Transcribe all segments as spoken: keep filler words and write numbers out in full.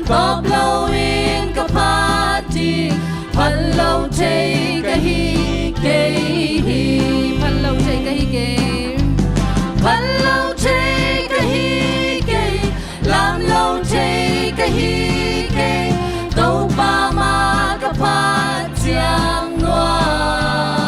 Tawp loin ka phat ding, phal lo thei ka hi kei hi. Phal lo thei ka hi kei. Phal lo thei ka hi kei. Lam lo thei ka hi kei. Topa mah ka phat ciang nuam.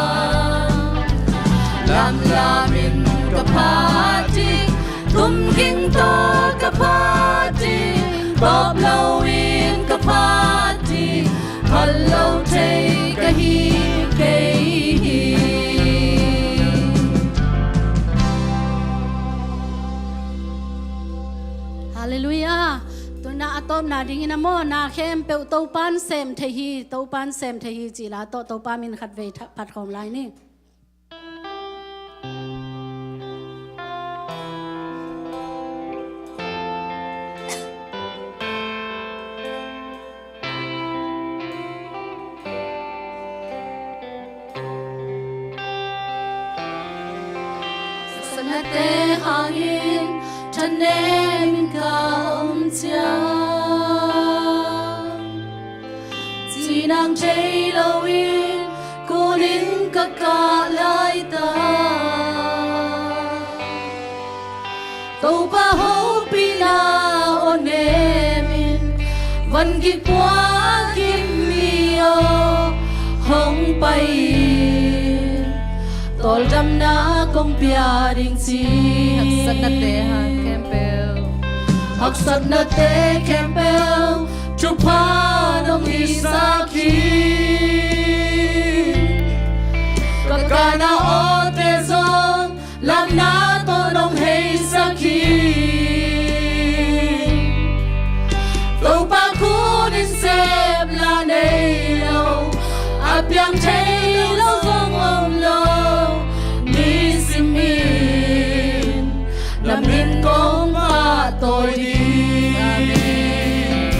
Lamlam in ka phat ding, tumging tawh ka phat ding, tawp loin ka phat ding, phal lo thei ka hi kei hi. Halleluiah. Tuna a tawpna dingin a mawhna khempeuh Topan sem thei hi, Topan sem thei hi cih la tawh Topa min khatvei phat khawm lai ni. Haksatnate hangin thanemin ka om ciang, cinang thei loin kunin ka kah laitak. Topa hopihna aw nemin, van gik puak in mi aw hong pai in, tawldamna kong pia ding ci. Haksatnate hang khempeuh, haksatnate khempeuh thupha nong hisak hi. Ka kana awte zong lamna tawh nong heisak hi. Topa khut in sep la nei lo, a piang thei lo zong om lo, nisim in na min kong pahtawi ding. Amen.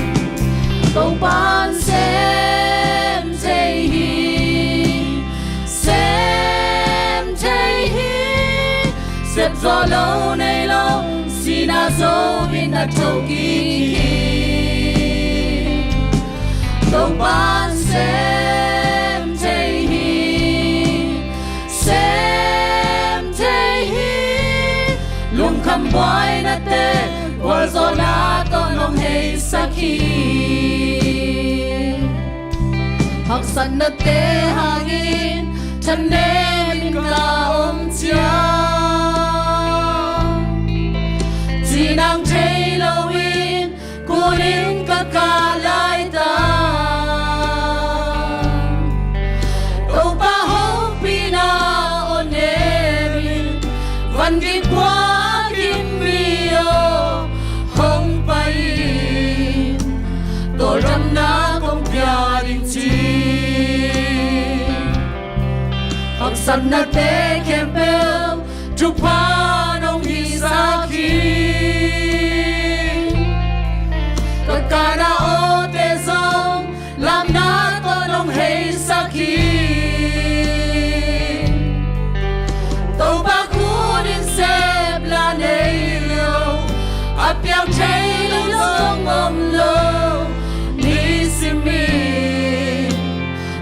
Topan sem thei hi, sem thei hi, sep zawh lo nei lo, sihna zo in na thokik hi. Topan sem thei hi, sem thei hi, lungkham buainate gualzawhna tawh nong heisak hi. Haksatnate hangin thanemin ka om ciang, cinang thei loin kunin ka kah laitak. Topa hopihna aw nemin, van gik puak in mi aw hong pai in, tawldamna kong pia ding ci. Haksatnate khempeuh thupha nong hisak hi. Ka kana awte zong lamna tawh nong heisak hi. Topa khut in sep la nei lo, a piang thei lo zong om lo, nisim in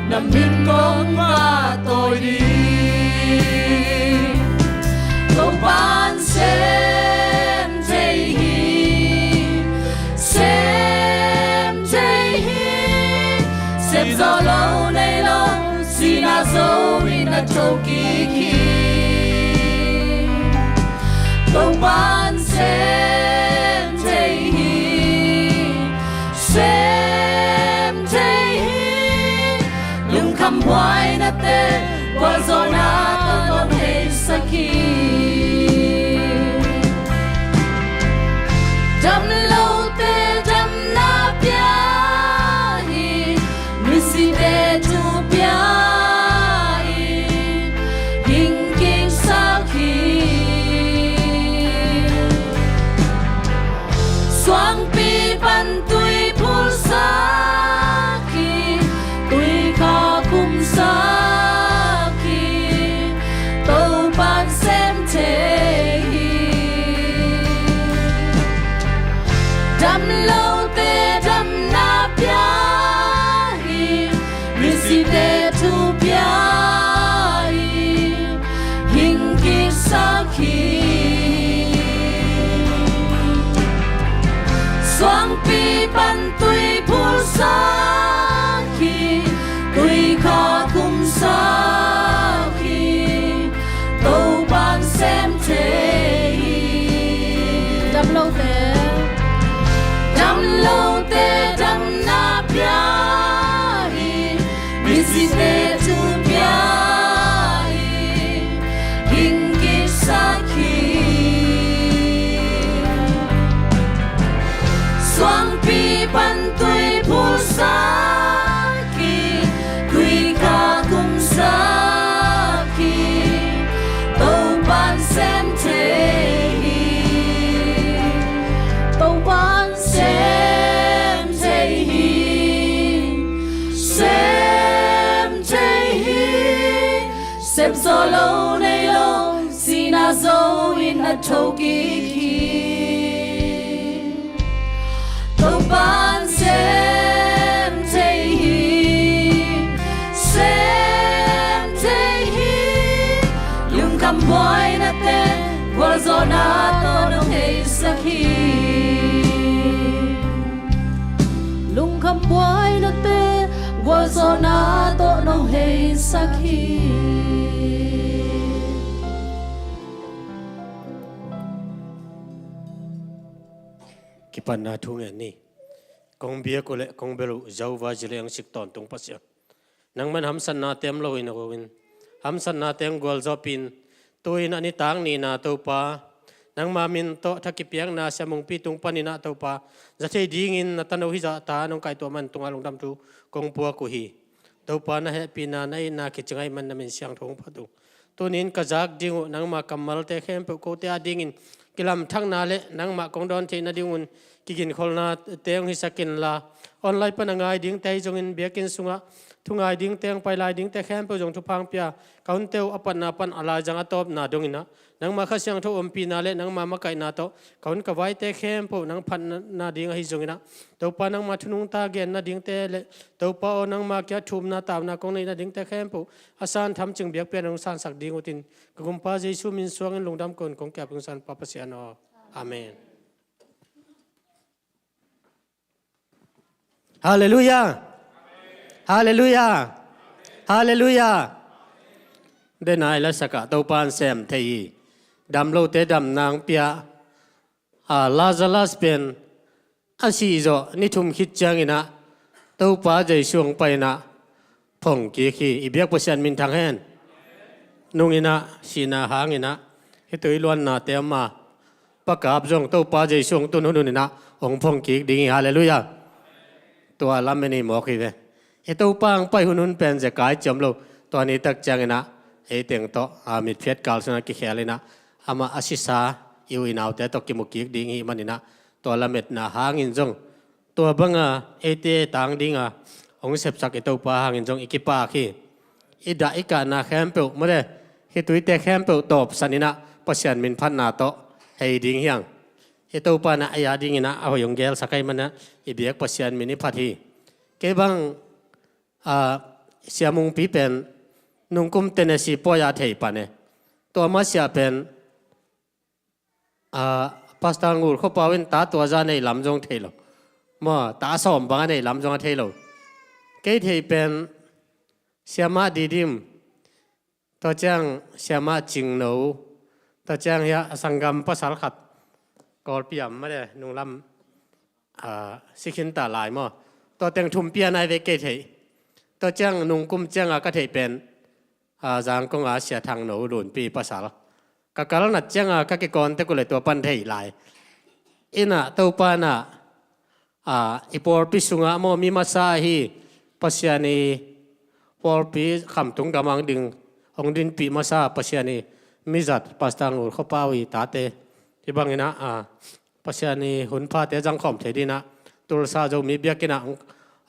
na min kong pahtawi ding. Topan sem thei hi, sem thei hi, sep zawh lo nei lo, sihna zo in na thokik hi. Topan sem thei hi, sem thei hi, lungkham buainate gualzawhna tawh nong heisak hi. Dam lote damna pia hi, misite thu pia hi, hing kiksak hi. Suangpi pan tui phulsak hi, tui kha khumsak hi, Topan sem thei hi. Dam lote dam Suangpi pan tui phulsak hi, tui kha kumsak hi, Topan sem thei hi. Damlote, damlote damna pia hi, misite thu pia hi, hing kiksak hi. Suangpi pan tui phulsak hi, tui kha kumsak hi, Topan sem thei hi. Topan sem thei hi, sem thei hi. Sem zo lo nei lo, sihna zo in a tho kik hi. Topan sem thei hi, sem thei hi. Lungkham buainate gualzawhna tawh nong heisak hi. Lungkham buainate gualzawhna tawh nong heisak hi. Kipatna thu ngen ni. Kong biak uh le kong bel uh Jehovah Jireh, hong sik tawntung Pasian, nangman hamsatna tem lo in a ko in, hamsatna teng gualzawhpih in, tu-in a nitak nihna Topa, nangma min tawh tha kipiakna Sia Mungpi tung panin ah Topa, za thei dingin na tano hizah ta nong kaihtuah man tungah lungdam thu kong puak uh hi. Topa, na hehpihna, na itna kici ngaih man, na min siangtho hong phat uh. Tuni-in ka zak ding uh nangma kammalte khempeuh kote adingin kilamthakna le nangmah kong dawn theih nadingun kiginkholnate hong hisak inla, online pan a ngai dingte ahi zongin biakinn sungah thu ngai dingte, hong pai lai dingte khempeuh zong thupha hong pia, ka hunte uh a patna pan a laizang a tawpna dongin ah nangma Kha Siangtho ompihna le nangma makaihna tawh ka hun ka vaite khempeuh nang phatna ding ahi zongin ah, Topa, nangma thu nungta genna dingte le Topa aw, nangma kiang thumna tauna kong neih nadingte khempeuh a san tham cing biakpiakna hong sansak ding uh tin, ka Gumpa Jesu min suangin lungdam ko-in kong ki-ap ing, Sanpa Pasian aw. Amen. Halleluiah. Halleluiah. Halleluiah. Denah i la sak ah Topan sem thei hi. Damlote damna hong pia. A, Lazarus pen a sih zawh ni thum khit ciangin ah Topa Jesu hong pai-in ah phong kik hi. I biak Pasian minthang hen. Nung in ah, sihna hangin ah, hih tui luannate om a, pakap zong Topa Jesu hong tun hun hun in ah hong phong kik ding hi. Halleluiah. Tua lamen i mawk hi ve. I Topa hong pai hun hun pen zekai ci om lo. Tua ni tak ciangin ah ei teng tawh, a, mitphiat kal sungah kikhel in ah, amah a sisa i u i naute tawh kimu kik ding hi manin ah, tua lametna hangin zong, tua banga eite tang dinga hong sepsak i Topa hangin zong i kipak hi. I dah i kahna khempeuh, mawle, hih tuite khempeuh tawpsan in ah Pasian min phatna tawh hei ding hi hang. I Topa in ah ei a dingin ah a hoih hong gelsak ahih manin ah i biak Pasian min i phat hi. Kei bang, a, Sia Mungpi pen nungkum Tennessee pawi-ah thei pan e. Tua masiah pen, a, Pastor Ngul Khua Pau in ta tua za neih lam zong thei lo. Maw, ta sawm bang a neih lam zong a thei lo. Kei thei pen Siamah Didim, tua ciang Siamah Cingno, tua ciang hiah a sanggam pasal khat, Kawlpi-ah mawle, nunglam, a, si khin ta lai maw. Tua teng thum pi-a nai ve kei thei. Tua ciang nungkum cianga ka thei pen, a, Zangkong-a Sia Thangno Lunpi pasal. Ka kalnat cianga ka kikawn tek uh le tua pan thei lai. In ah Topa in ah, a, i pawlpi sungah maw, mi masa ahi, Pasian i pawlpi khamtung gam hong ding, hong dinpih masa Pasian i mizat Pastor Ngul Khua Pau i tate, hih bangin ah, a, Pasian i hunphate zangkhawm thei dingin ah Tulsa Zomi Biakinn ah hong,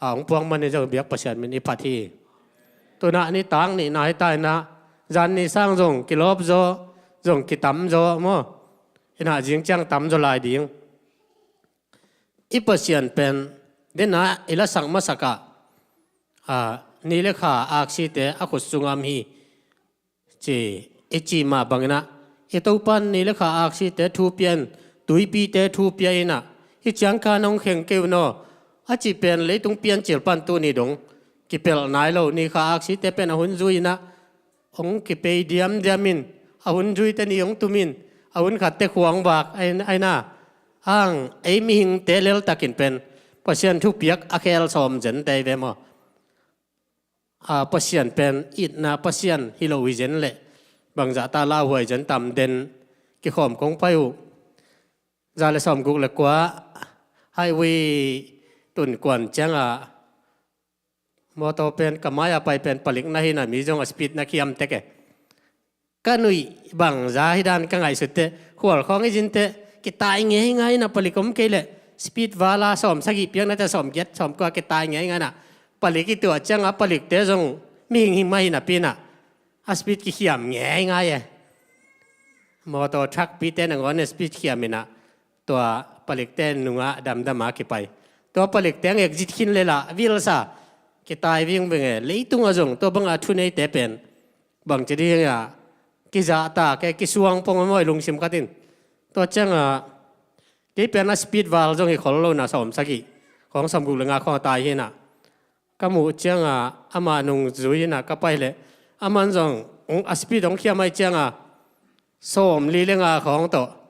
a, hong puang manin zong biak Pasian min i phat hi. Tu-in ah nitak nihna hi ta in ah, zan ni sang zong kilawp zaw, zong kitam zaw maw. In ah zing ciang tam zaw lai ding. I Pasian pen, denah i lasak masak ah, a, ni le kha aksite a khut sungah om hi, ci, i cih mah bangin ah, i Topa in ni le kha aksite thu pia in, tuipite thu pia in ah, Hih ciang khan hong kheng kei un aw, a cih pen leitung piancil pan tuni dong kipelh nai lo. Ni kha aksite pen a hun zui inah hong kipei diamdiam in, a hun zuite ni hong tum in, a hun khatte khua hong vak a hi na. Ang ei mihingte leltakin pen Pasian thupiak a khel sawm zente hi ve maw? A, Pasian pen itna Pasian hi lo hi zen leh bangzah ta lauhuai zen tam den kikhawm kong pai uh. Za le sawmguk le kua highway tun kuan ciangah mawtaw pen ka mai-ah pai pen palik na hi na, mi zong a speed na khiam tek e. Ka nuih bangza hi dan ka ngaihsut teh, khual khawng i zin teh kitai ngeingai na, palik om kei leh speed vala sawm sagih piak na teh, sawm giat sawm kua kitai ngeingai na, palik i tuah ciangah palikte zong mihing hi mah hi napi inah a speed kikhiam ngeingai e. Mawtaw truck pite nangawn in speed khiam inah tua palikte nungah damdama kipai. Tua palikte ang exit khin lela vilsa kitai vingving e. Leitungah zong tua banga thuneite pen bangci ding a kizahtak e, kisuang pong a mawi lungsim khat in. Tua ciangah kei pen a speed val zong hi khol lo na, sawm sagih khawng, sawmguk le nga khawng a tai hi na. Ka muh ciangah amah nung zui inah ka pai leh aman zong a speed hong khiam ahih ciangah sawm li le nga khawng tawh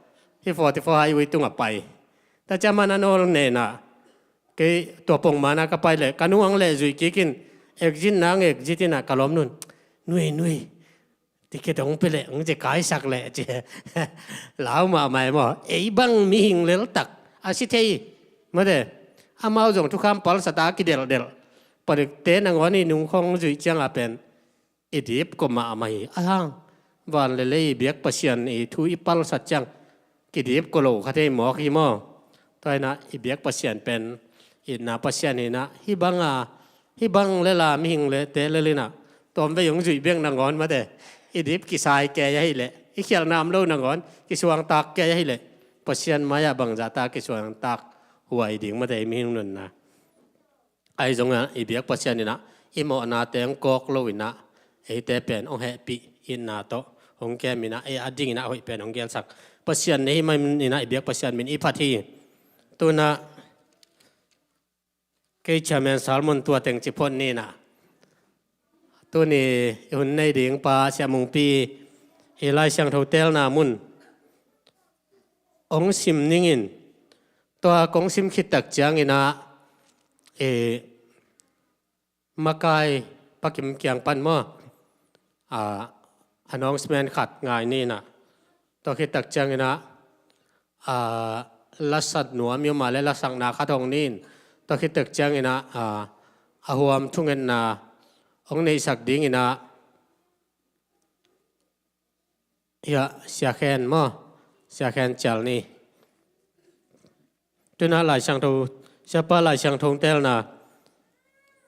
hih forty-four highway tungah pai. Tua ciang aman a nawl ne inah kei tua pongman ah ka pai leh ka nung ang leh zui kik in, exit na ang exit inah ka lawmnu'n, "Nui, nui, ticket hong pia leh hong ci kaisak leh," ci. Lau mahmah e maw? Ei bang mihing leltak a si thei mate. Amau zong thukham palsat a kidelhdelh. Palikte nangawn i nung khawng zuih ciangah pen i dipkua mahmah hi. A hang, van le lei i biak Pasian i thu i palsat ciang kidipkua lo kha thei mawk hi maw? Tua inah i biak Pasian pen itna Pasian hi inah, hih banga, hih bang lela mihing leh te lel inah tawmvei hong zuih bek nangawn mate, i dip kisai kei ahih leh, i khialhna om lo nangawn kisuangtak kei ahih leh Pasian mai-ah bangzahta kisuangtak huai ding mate, i mihing nunna. Ahi zongah i biak Pasian inah i mawhnate hong kawk lo inah eite pen hong hehpih, itna tawh hong kem inah ei a ding inah hoih pen hong gelsak Pasian nei hi mah inah i biak Pasian min i phat hi. Tunah kei Chairman Salmon tua teng ci phot ni inah, tuni i hun nei ding pa Sia Mungpi i Lai Siangtho telna mun hong sim ning in. Tua kong sim khit tak ciang inah, eh, makai Pa Kim kiang pan maw, ah, announcement khat ngai ni inah. Tua khit tak ciang inah, ah, lasat nuam i om a leh lasakna khat hong ni in. Tua khit tak ciang inah, ah, a huam thungetna hong neihsak ding inah, hiah Sia Khen maw, Sia Khen cial ni. Tunah Lai Siangtho, Siapa Lai Siangtho telna,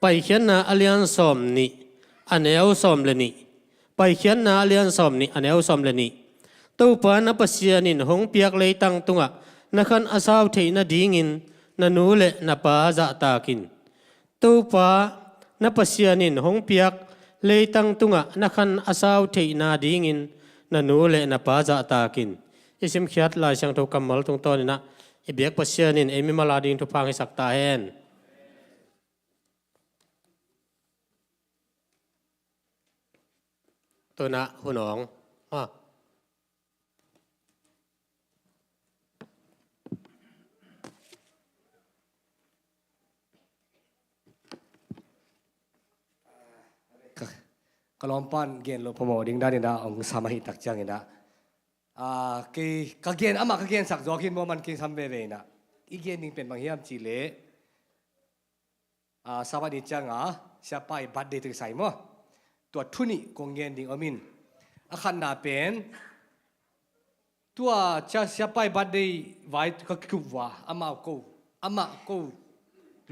Paikhiatna a lian sawm nih, a neu sawm le nih. Paikhiatna a lian sawm nih, a neu sawm le nih. Topa na Pasian in hong piak leitang tungah na khan a sau theih nadingin na nu le na pa zahtak in. Topa na Pasian in hong piak leitang tungah na khan a sau theih nadingin na nu le na pa zahtak in. I simkhiat Lai Siangtho kammal tungtawn inah i biak Pasian in ei mimal a ding thupha hong hisak ta hen. Tunah hun awng. Ha. Ka, ka lawmpan gen lo phamawh ding dan inah hong sam ahih tak ciang inah, ah, kei ka gen, amah ka gensak zawk hi in maw, man kei sam veve inah. I gen ding pen bang hiam cih leh, ah, Sabbath ni cianga Siapa i birthday tawh kisai maw, tua thu nih kong gen ding om in. A khatna pen, tua cia Siapa i birthday vai ka kikup uh a, amah ko, amah ko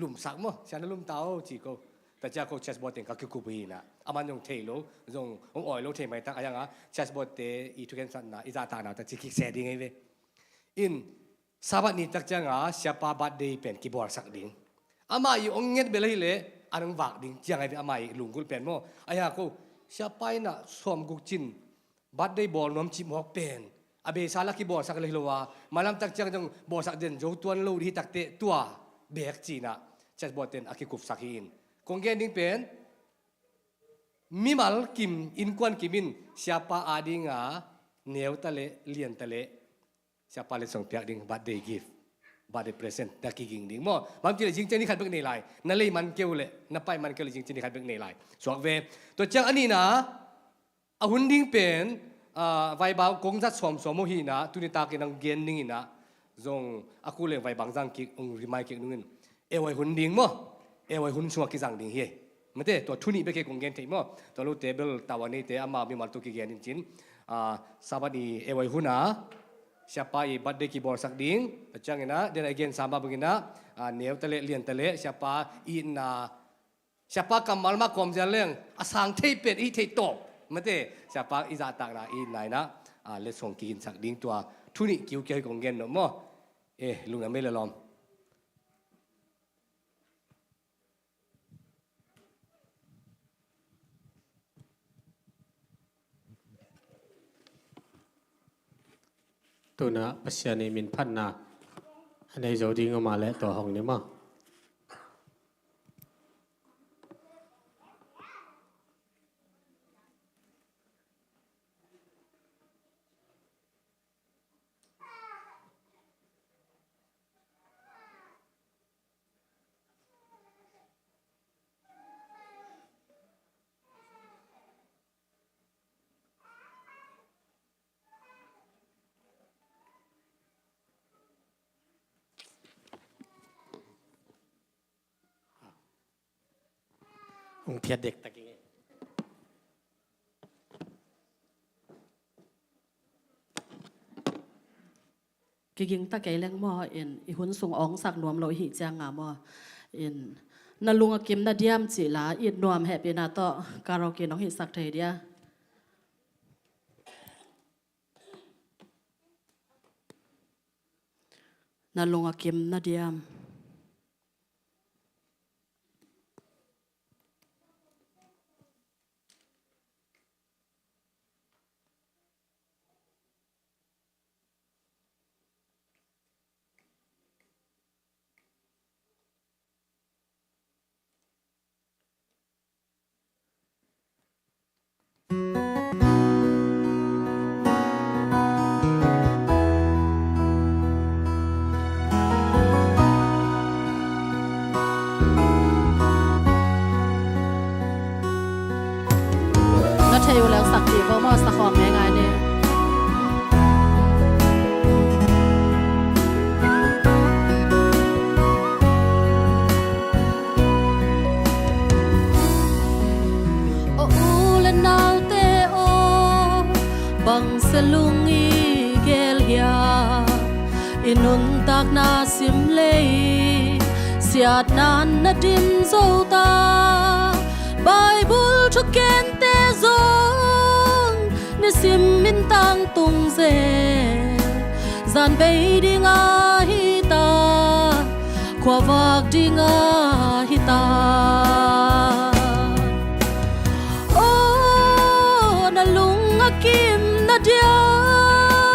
lumsak maw, sia na lum ta o ci ko. Tua cia ko church board teng ka kikup uh hi inah, aman zong thei lo, zong hong awi lo thei maitak a, hianga church board te i thukhensatna, i zahtakna ta ci kik se ding hi ve. In, Sabbath ni tak cianga Siapa birthday pen kibawlsak ding. Amah i hong nget bel ahih leh an hong vak ding ciang ahi ve, amah i lunggulh pen maw. Ahi a ko, Siapa inah sawmguk cin birthday bawl nuam cih mawk pen A beisa la kibawlsak le hi lo a, malamtak ciang zong bawlsak den zo tuan lo dih hi takteh tua beek cinah church board ten a kikupsak hi in. Kong gen ding pen mimal kim, innkuan kim in siapa adinga neuta le lianta le siapa letsong piak ding birthday gift, birthday present na kiging ding maw. Bang ci le zingciang ni khat bek nei lai, na lei man keu le na pai man keu le zingciang ni khat bek nei lai suak ve. Tua ciang a nihna a hun ding pen, ah, vaibau kong zat sawmsawm uh hinah, tuni takin ang gen dinginah zong a kul leng vai bangzang kik, ong rimai kik nungin, ewai hun ding maw, ewai hun sungah kizang ding hi. Mate, tua thu nih bek hi kong gen thei maw. Tua lo table tawa neite ama mimal tu kigen in cin, ah, Sabbath ni ewai hun a siapa i birthday kibawlsak ding. Tua cianginah den a i gen sama banginah, ah, neuta le lianta le siapa itna, siapa kammal mah kawmzial leng a sang thei pen i theih tawp. Mate, siapa i zahtakna i nainah, ah, letsong kihinsak ding tua thu nih kiukiau hi kong gen nop maw. Eh, lungna mei le lawm. Tunah Pasian i minphatna a nei zo ding a mah leh tua hong ni maw. Hong phiat dektak ing ei. Kiging ta kei leng maw, in i hun sung awngsak nuam lo i hih cianga maw, in na lung a kim na diam cih la it nuam hehpihna tawh karaoke nong hihsak thei dia. Na lung a kim na diam. Na thei uh leng sak dih vo maw, sak hawm ngai ngai ni. Aw u le naute aw, bangsia lung i gel hia? I nuntakna sim lei siatna'n na dim zo ta. Baibul thukente zong nisim in tangtung zel. Zan bei ding ahi ta, khuavak ding ahi ta. Aw na lung a kim na diam,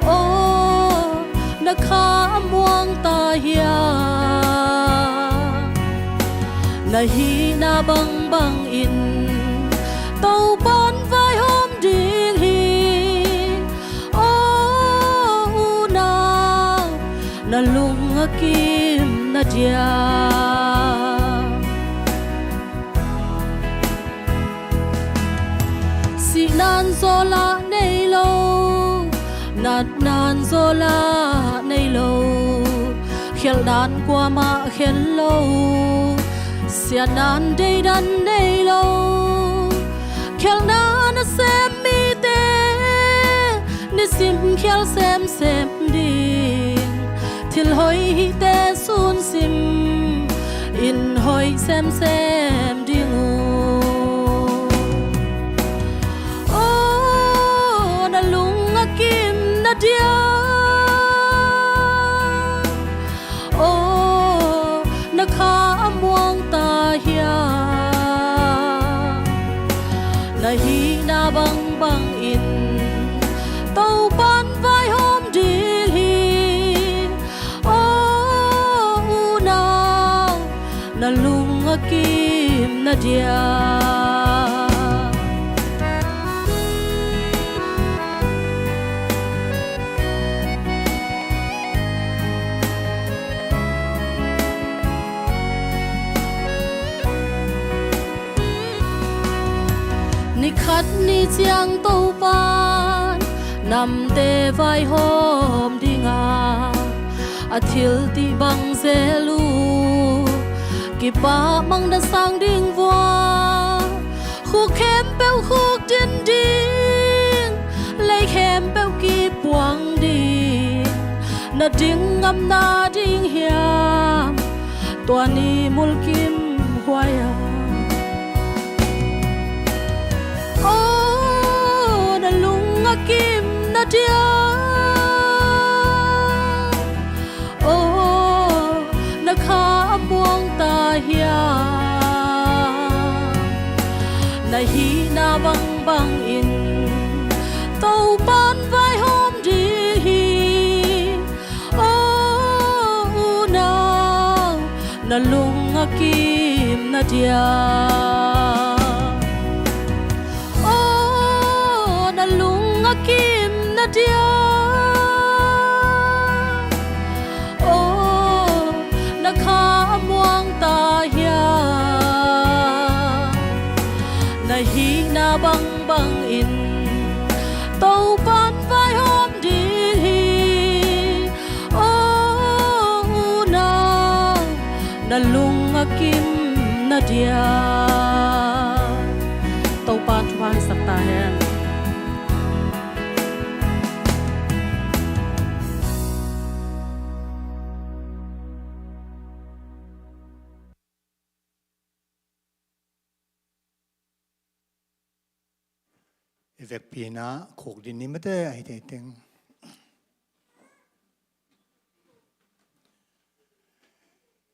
aw na kha a muang ta hia? Na hihna bangbang in Topa'n vaihawm ding hi. Aw unau, na lung a kim na diam. Sihna'n zawl ah nei lo, natna'n zawl ah nei lo, khialhna'n kuamah khen lo, siatna'n deidan nei lo, khialhna nasem mite nisim khial semsem ding, thil hoih hihte sun sim in hoih semsem ding uh. Aw na lung a kim na diam, aw na kha a muang ta hia? Na hihna bangbang in Kim na dia. Nikhat ni ciang Topan namte vaihawm dinga a thiltih bang zel uh kipah mang na sang ding vua. Khuk khempeuh khuk din ding, lei khempeuh kipuang ding, na ding ngam na ding hiam? Tua ni mulkim huai a. Oh, na lung a kim na dia. Oh, na kha a muang ta hiam? Na hihna bangbang in Topan vaihawm ding hi. Oh, unau, na lung a kim na dia. Oh, na lung a kim na dia. Oh, na kha a muang ta hiam? Na hihna bangbang in Topan vaihawm ding hi. Oh, unau, na lung a kim na dia. Topan thupha hong hisak ta hen. I vekpi-in ah khuk din ni mate ahi teng.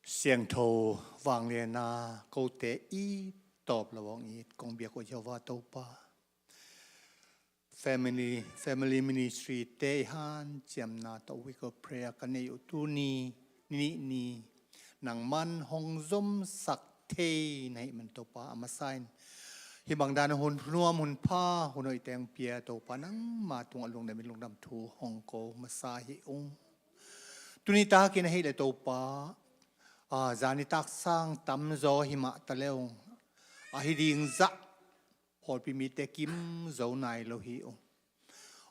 Siangtho vanglianna kote i tawp lo hong it kong biak uh Jehovah Topa. Family, family ministry te i hanciamna tawh week of prayer ka nei uh tuni, ni nih ni, nangman hong zomsak thei na hih man Topa, a masa in hih bang dan hun nuam hun pha hun hoih teng pia Topa, nangma tungah lungdam in lungdam thu hong ko masa hi ung. Tuni takin ahih leh Topa, a, zan nitak sang tamzaw hi mah ta le ung, ahi ding zah pawlpi mite kim zo nai lo hi ung.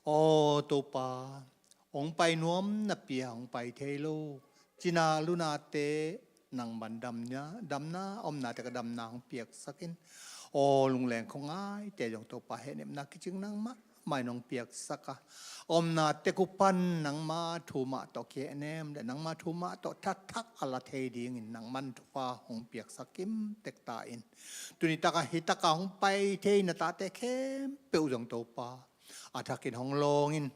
Aw Topa, hong pai nuam napi-a hong pai thei lo cina lunate nangman damna, damna, omna tek a damna hong piaksak in. Aw lungleng khuangaite zong Topa, hehnepna kicing nangmah mah in hong piaksak a, omna tek uh pan nangma thu mah tawh kihehnem le nangma thu mah tawh thathak a la thei dingin nangman thupha hong piaksak kim tek ta in. Tuni takah hih takah hong pai thei na tate khempeuh zong Topa, a thakin hong lawng in.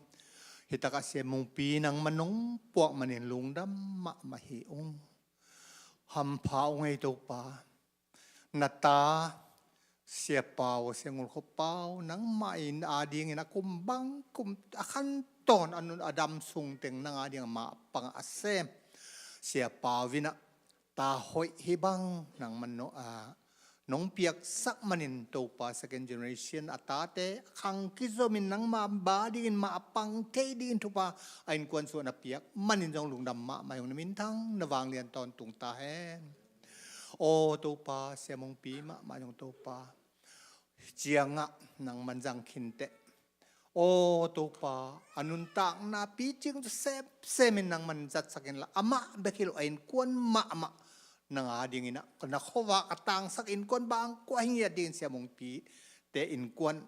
Hih takah Sia Mungpi nangman nong puak manin lungdam mahmah hi ung. Hampha ung ei Topa. Na ta Sia Pau, Sia Ngulkhop Pau, nangmah in adingin a kum bang kum a khantawn a nun a dam sung teng nang adingin mah pangah a sem Sia Pau in ah ta hoih hih bang nangman nong, a, nong piaksak manin Topa, second generation a tate khang kizomin nangma ba dingin mah a pang thei dingin thupha a innkuan sungah na piak manin zong lungdam mahmah hi ung. Na minthang na vanglian tawntung ta hen. Aw Topa, Sia Mungpi mahmah zong Topa, ciangah nangman zang khinteh. Aw Topa, a nuntakna picing semsem in nangman zatsak inla, amah bek hi lo a innkuan mahmah nang adingin ah na khuavak a tangsak innkuan bang kua hi ngiat dingin Sia Mungpi te innkuan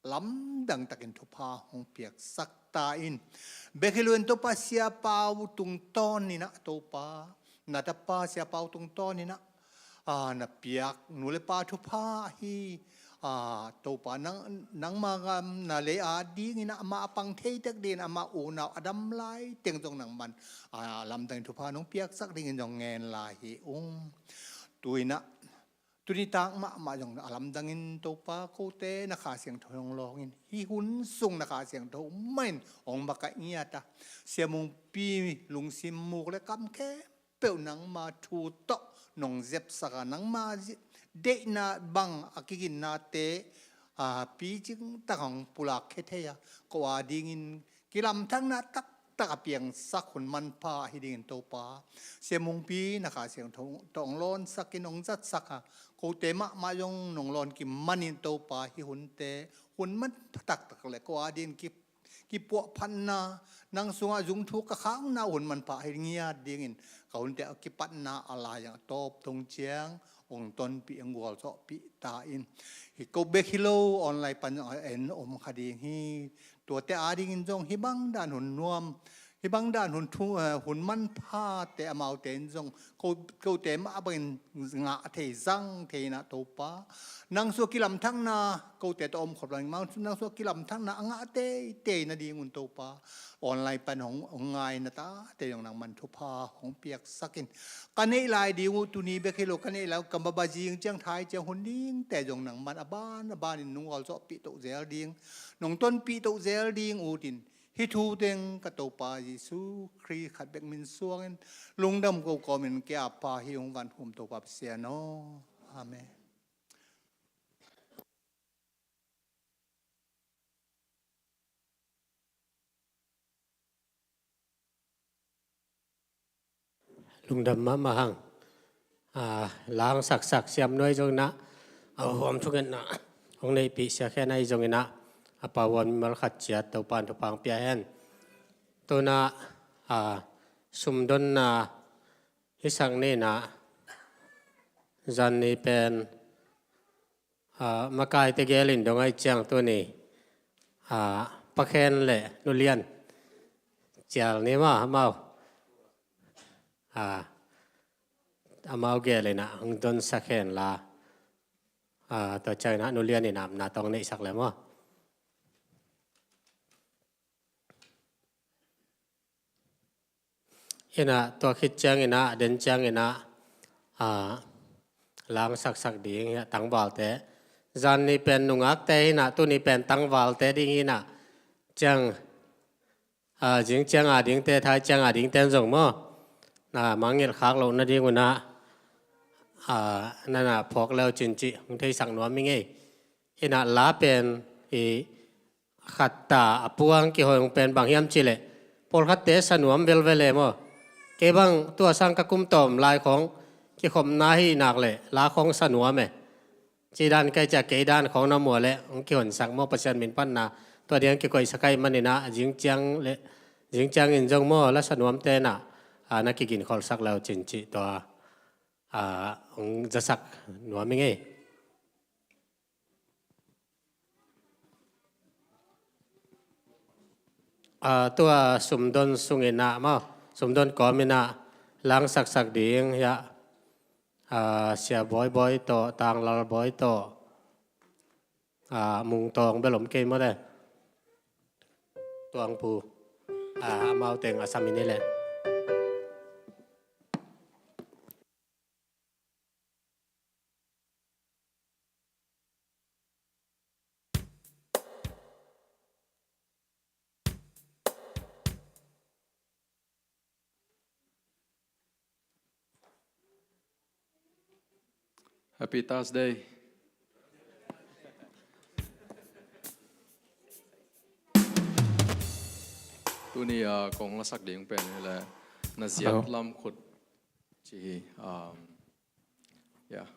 lamdang takin thupha hong piaksak ta in. Bek hi lo in Topa, Sia Pau tungtawn in ah Topa, na tapa Sia Pau tungtawn in ah, a, na piak nu le pa thupha hi. A, Topa, nang, nangma gam na lei adingin ah amah a pang thei tek dingin amah unau a dam lai teng zong nangman, a, lamdangin thupha nong piaksak dingin zong ngen lai hi ung. Tu-in ah tuni tak mahmah zong a lamdangin Topa, kote na Kha Siangtho hong lawng in, hih hun sung na Kha Siangtho mah in hong makaih ngiat a, Sia Mungpi lungsim, muk le kam khempeuh peuh nangma thu tawh nong zepsak a, nangma zi-, deihna bang a kiginnate, a, picing tak hong pulak khia thei a, ko a dingin kilamthakna taktak a piangsak hun manpha ahi dingin Topa, Sia Mungpi na Kha Siangtho tawh hong lawnsakin hong zatsak a, kote mahmah zong nong lawn kim manin Topa, hih hunte hun manpha taktak le ko a dingin ki kipuahphatna, nang sungah zungthuk ka khakna hun manpha hi ngiat dingin, ka hunte a kipatna a lai-ah a tawp thong ciang hong tonpih, hong gualzawhpih ta in. Hih ko bek hi lo, online pan zong a en om kha ding hi. Tuate a dingin zong hih bang dan hun nuam, hih bang dan hun thu, eh, hun manphate amaute in zong ko, kote mah bangin ngah thei, zang thei in ah Topa, nang sua kilamthakna, kote tawh om khop lo in, nang sua kilamthakna a ngah teitei nadingun Topa, online pan hong, hong ngaina tate zong nangman thupha hong piaksak in. Ka neih lai ding uh, tuni bek hi lo, ka neih lai uh, ka mabazing ciang, thai ciang, hun dingte zong nangman a ban a banin nong gualzawhpih toh zel ding, nong tonpih toh zel ding uh tin, hih thu teng ka Topa Jesu Khrih khat bek min suangin lungdam ko kawmin ka ap a, hih hong vankhum Topa Pasian aw. Amen. Lungdam mahmah hang. A, langsaksak siam nuai zong in ah, a huam thungetna hong neihpih Sia Khen ahi zong in ah, a pau huam mimal khat ciat Topa'n thupha hong pia hen. Tu in ah, a, sumdonna hisak ni in ah, zan ni pen, a, makaite gel in dong ahih ciang tuni, a, Pa Khen le Nu Lian cial ni maw, amau, a, amau gel in ah hong donsak hen la, a, tua ciang in ah Nu Lian in apna tawh hong neihsak le maw. In ah, tua khit ciang in ah, den ciang in ah, a, langsaksak ding hi a, tangvalte. Zan ni pen nungakte hi in ah, tuni pen tangvalte ding hi in ah, ciang, a, zing ciang a dingte, thai ciang a dingte in zong maw, na mangngilh khak loh nadingun ah, a, na na phawk le uh cin cih hong theisak nuam ing ei. In ah, la pen i khat ta a puang kihoih hong pen bang hiam cih leh, pawlkhatte sa nuam velvel e maw. Kei bang tua sang ka kum tawm lai khawng kikhopna hi nak leh la khawng sa nuam e. Ci dan kai cia kei dan khawng na muah leh hong kihonsak maw, Pasian min phatna tua ding kikoihsak ahih manin ah, zing ciang le, zing ciang in zong maw, la sa nuamte in ah, a, na kiginkholhsak le uh cin cih tua, a, hong zasak nuam ing ei. A, tua sumdon sung in ah maw, sumdon kawm in ah langsaksak ding hi a, a, Sia Bawi Bawi tawh, Tang Lal Bawi tawh, a, Mung Tawng bel om kei maw te. Tuang Pu, a, amau teng a sam in hi leh. Happy Thursday. Tuni, ah, kong lasak ding pen hi leh, na ziat lam khut ci hi, um, yeah.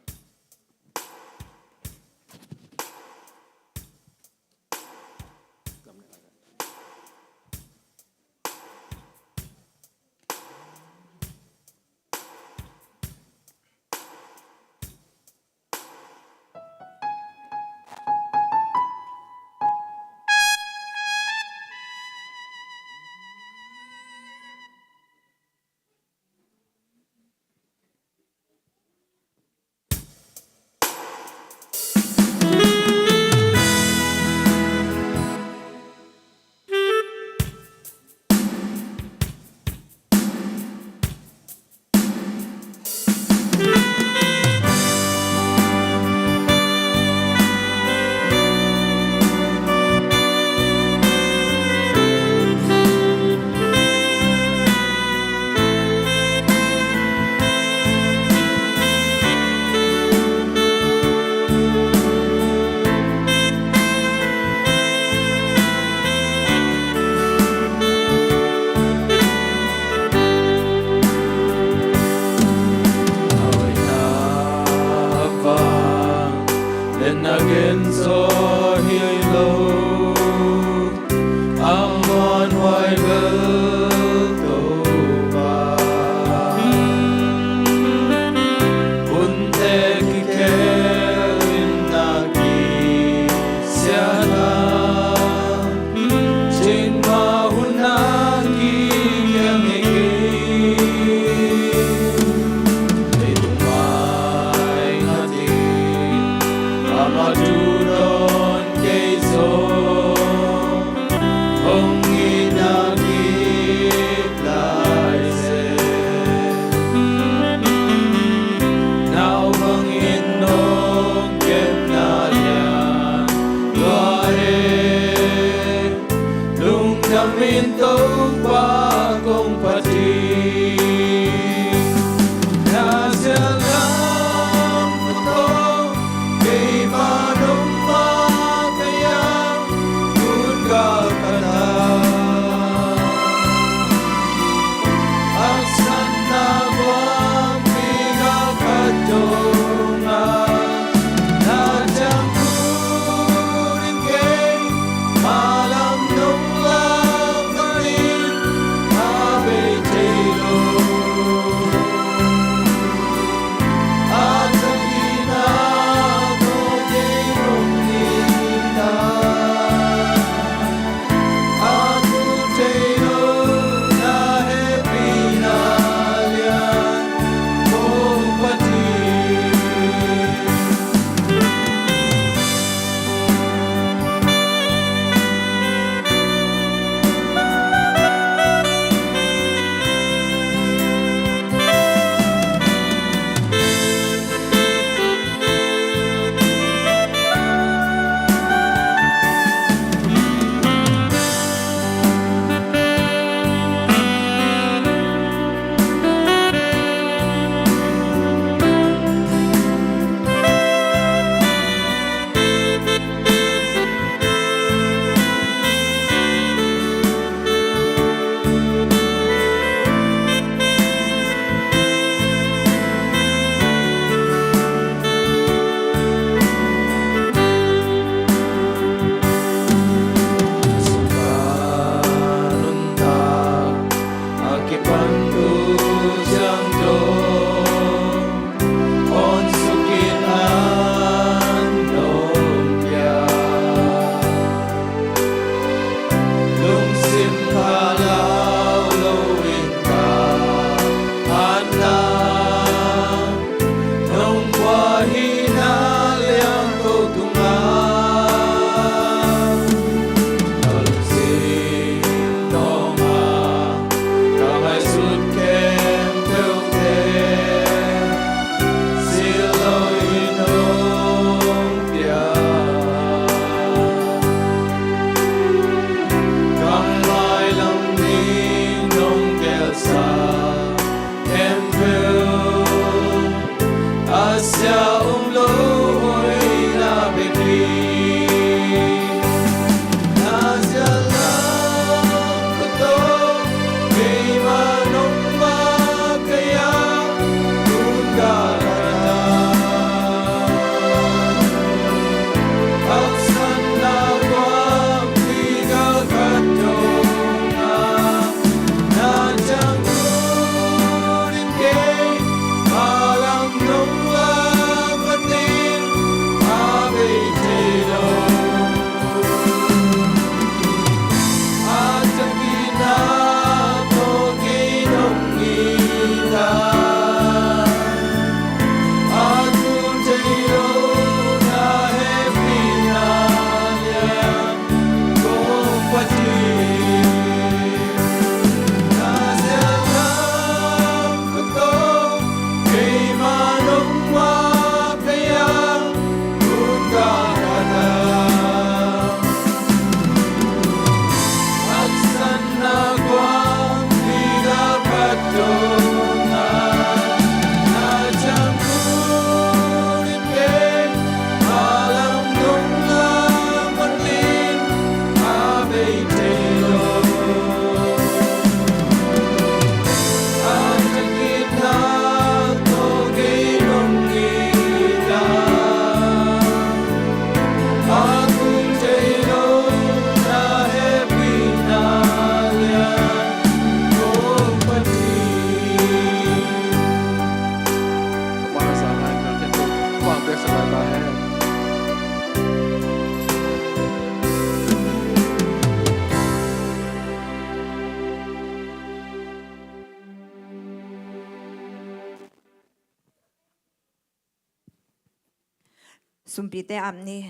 Sumpite ap ni.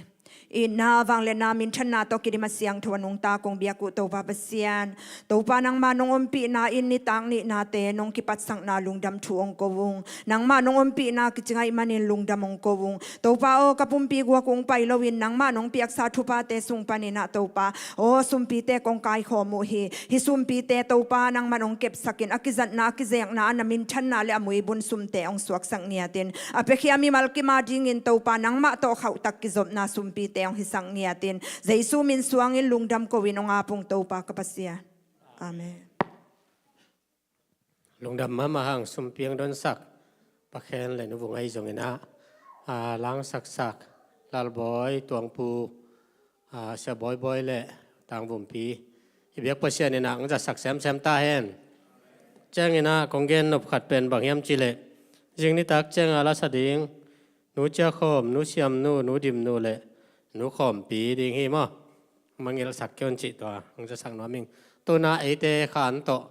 Itna, vangliatna, minthanna tawh kidim a siangtho a nungta kong biak uh Topa Pasian, Topa nangmah nong ompihna in nitak nihnate nong kipatsakna lungdam thu hong ko ung. Nangmah nong ompihna kicing ahih manin lungdam hong ko ung. Topa aw, ka pumpi guak hong pai loin nangmah nong piaksa thuphate sung panin ah Topa aw, sumpite kong kaikhawm uh hi. Hih sumpite Topa nangmah nong kepsakin a kizatna a kizekna a na minthanna le a muibun sumte hong suaksak ngiatin, a piakhia mimal kim adingin Topa nangmah tawh khauhtak kizopna sumpite hong hisak ngiatin, Jesu min suangin lungdam ko-in hong ap ung Topa ka Pasian. Amen. Lungdam mahmah hang, sumpi hong donsak Pa Khen le Nu Vung ahi zongin ah, a, langsaksak Lalbawi, Tuangpu, a, Sia Bawibawi le Tangvumpi, i biak Pasian in ah hong zatsak semsem ta hen. Ciangin ah kong gen nop khat pen bang hiam cih leh, zing nitak ciang a lasa ding Nu Cia Khawm, Nu Siam Nu, Nu Dim Nu le Nu Khawmpi ding hi maw. Mangngilhsak kei un cih tua hong zatsak nuam ing. Tu-in ah eite kha an tawh,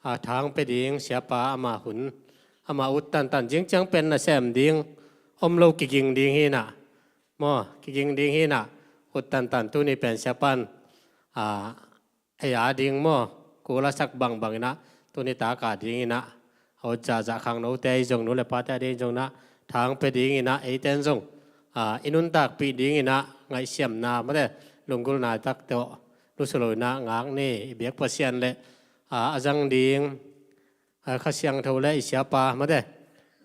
a, tha hong pia ding Siapa ama hun, ama ut tantan, zing ciang pen nasem ding om lo, kiging ding hi-in ah maw, kiging ding hi-in ah, ut tantan. Tuni pen Siapa in, a, ei a ding maw, kul a sak bangbang in ah, tuni tak a dingin ah, a ut zahzah khangnote ahi zong, nu le pate a ding zong in ah, tha hong pia dingin ah, eite in zong, a, i nuntakpih dingin ah ngaihsiamna mate, lunggulhna tak tawh lusu lo-in ah ngak ni. I biak Pasian le, a, a zang ding, a, Kha Siangtho le i Siapa mate,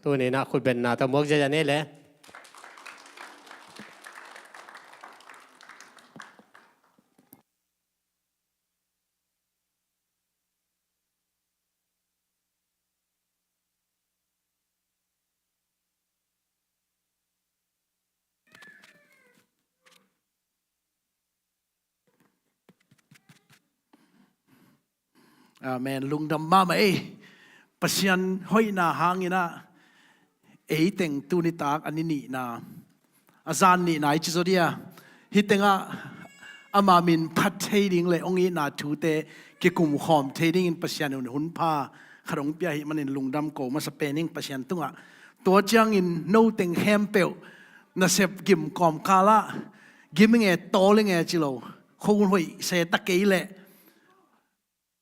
tuni in ah khutbetna tawh muak ziahziah ni le. Amen. Lungdam mahmah ei. Pasian hoihna hangin ah, ei teng tuni tak a ni nihna, a zan nihna i ci zaw dia, hih tengah ama min phat thei ding le hong itna thute kikum khawm thei dingin Pasian in hun pha khat hong pia ahih manin lungdam ko masa pen ing Pasian tungah. Tua ciangin no teng khempeuh nasep gim kawmkal ah, gim i nge, tawl i nge ci lo, khuahun hoih se ta kei leh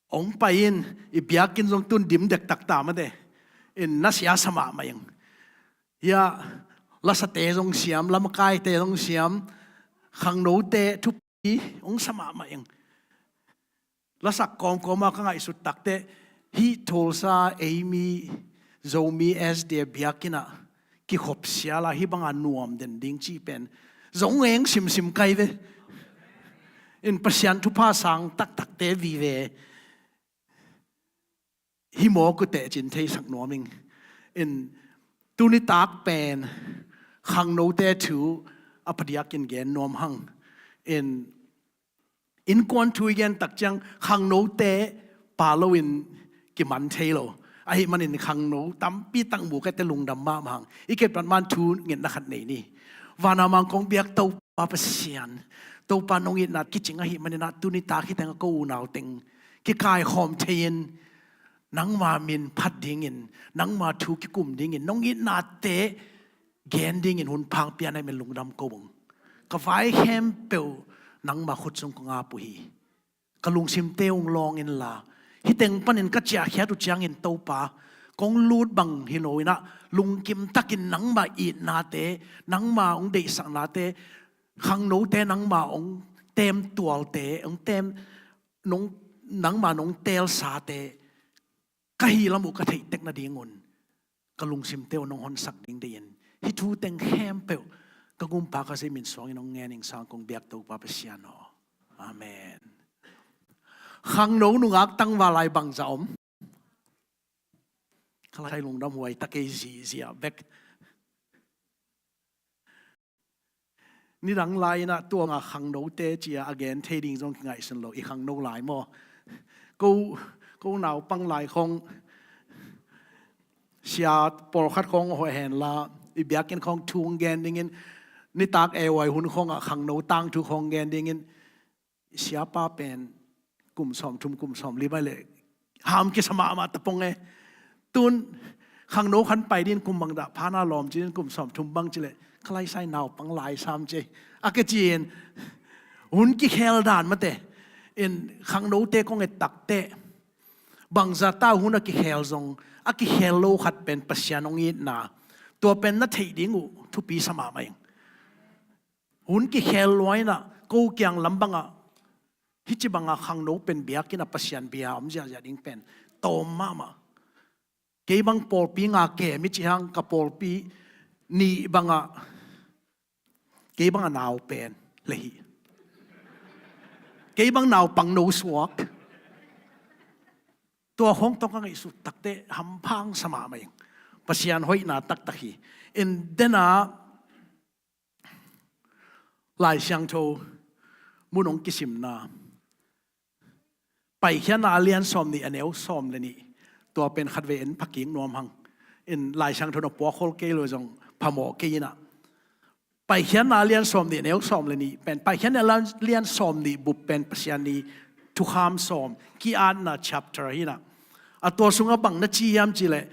hong pai in. I biakinn zong tu-in dim dektak ta mate, in nasia sa mahmah ing. Hia, lasate zong siam, lamakaite zong siam, khangnote thupi hong sa mahmah ing. Lasak kawmkawm a ka ngaihsut takteh, hih Tulsa, eimi, Zomi S D A biakinn ah kikhop sial a, hih banga nuam den ding cih pen zong eng simsim kai ve. In Pasian thupha sang taktakte vive hi mawk uh teh cin theisak nuam ing. In tuni tak pen khangnote thu a phadiakin gen nuam hang. In innkuan thu i gen tak ciang khangnote pha loin kiman thei lo. Ahih manin khangno tampi tak mu ka hih teh lungdam mahmah hang. I kep pan man thu ngetna khat nei ni. Vana mang kong biak Topa Pasian, Topa nong itna kicing ahih manin ah tuni tak hih teng a ko unau teng kikaikhawm thei-in, nangma min phat dingin, nangma thu kikum dingin, nong itnate gen dingin hun pha hong pia na hih manin lungdam ko ung. Ka vai khempeuh nangma khut sung kong ap uh hi. Ka lungsimte hong lawng inla, hih teng panin ka ciahkhiat uh ciangin Topa, kong lut bang hi lo-in ah, lungkim takin nangma itnate, nangma hong deihsaknate, khangnote nangma hong temtualte, hong tem, nong, nangma nong teelsate ka hih lam uh ka theih tek nadingun ka lungsimte uh nong honsak ding deihin, hih thu teng khempeuh ka gumpa ka zia min suangin hong ngen ing. Sang kong biak Topa Pasian aw. Amen. Khangno nungak tangval lai bangzah om? Ka lai lungdam huai ta kei zihziah bek. Nidang lai-in ah tua nga khangnote ci-a a gen thei ding zong kingaihsun lo, i khangno lai maw? Ko, ko naupang lai khong sia pawlkhat khong hoih hen la, i biakinn khong thu gen dingin, nitak A Y hun khong ah khangno tangthu khong gen dingin, siapa pen kum sawmthum, kum sawmli mai leh ham kisa mahmah ta pong e. Tun khangno khan pai dingin kum bang dah phan a lawm ci dingin, kum sawmthum bang ci leh, ka lai sai naupang lai sam ci a ke ci-in, hun kikhel dan mate in khangnote kong et takteh, bangzah ta hun a kikhel zong, a kikhel lo khat pen Pasian hong itna, tua pen na theih ding uh thupi sa mahmah ing. Hun kikhel lua in ah ko kiang lam bangah, hih ci bangah khangno pen biakinn ah Pasian bia om ziahziah ding pen tawm mahmah. Kei bang pawlpi nga kem i ci hang, ka pawlpi nih bangah, kei bangah nau pen le hi. Kei bang naupang no suak. Tua khong tawh ka ngaihsut takteh hamphang sa mahmah ing. Pasian hoihna taktak hi. In dena Lai Siangtho mun hong kisimna, Paikhiatna a lian sawm nih, a neu sawm le nih. Tua pen khatvei en phakik nuam hang. In Lai Siangtho na puak khol kei lo zong phamawh kei in ah. Paikhiatna a lian sawm nih, a neu sawm le nih pen, Paikhiatna a lian sawm nih bup pen Pasian' thukham sawm ki-atna chapter hi in ah. A tua sungah bang na ci hiam ci leh,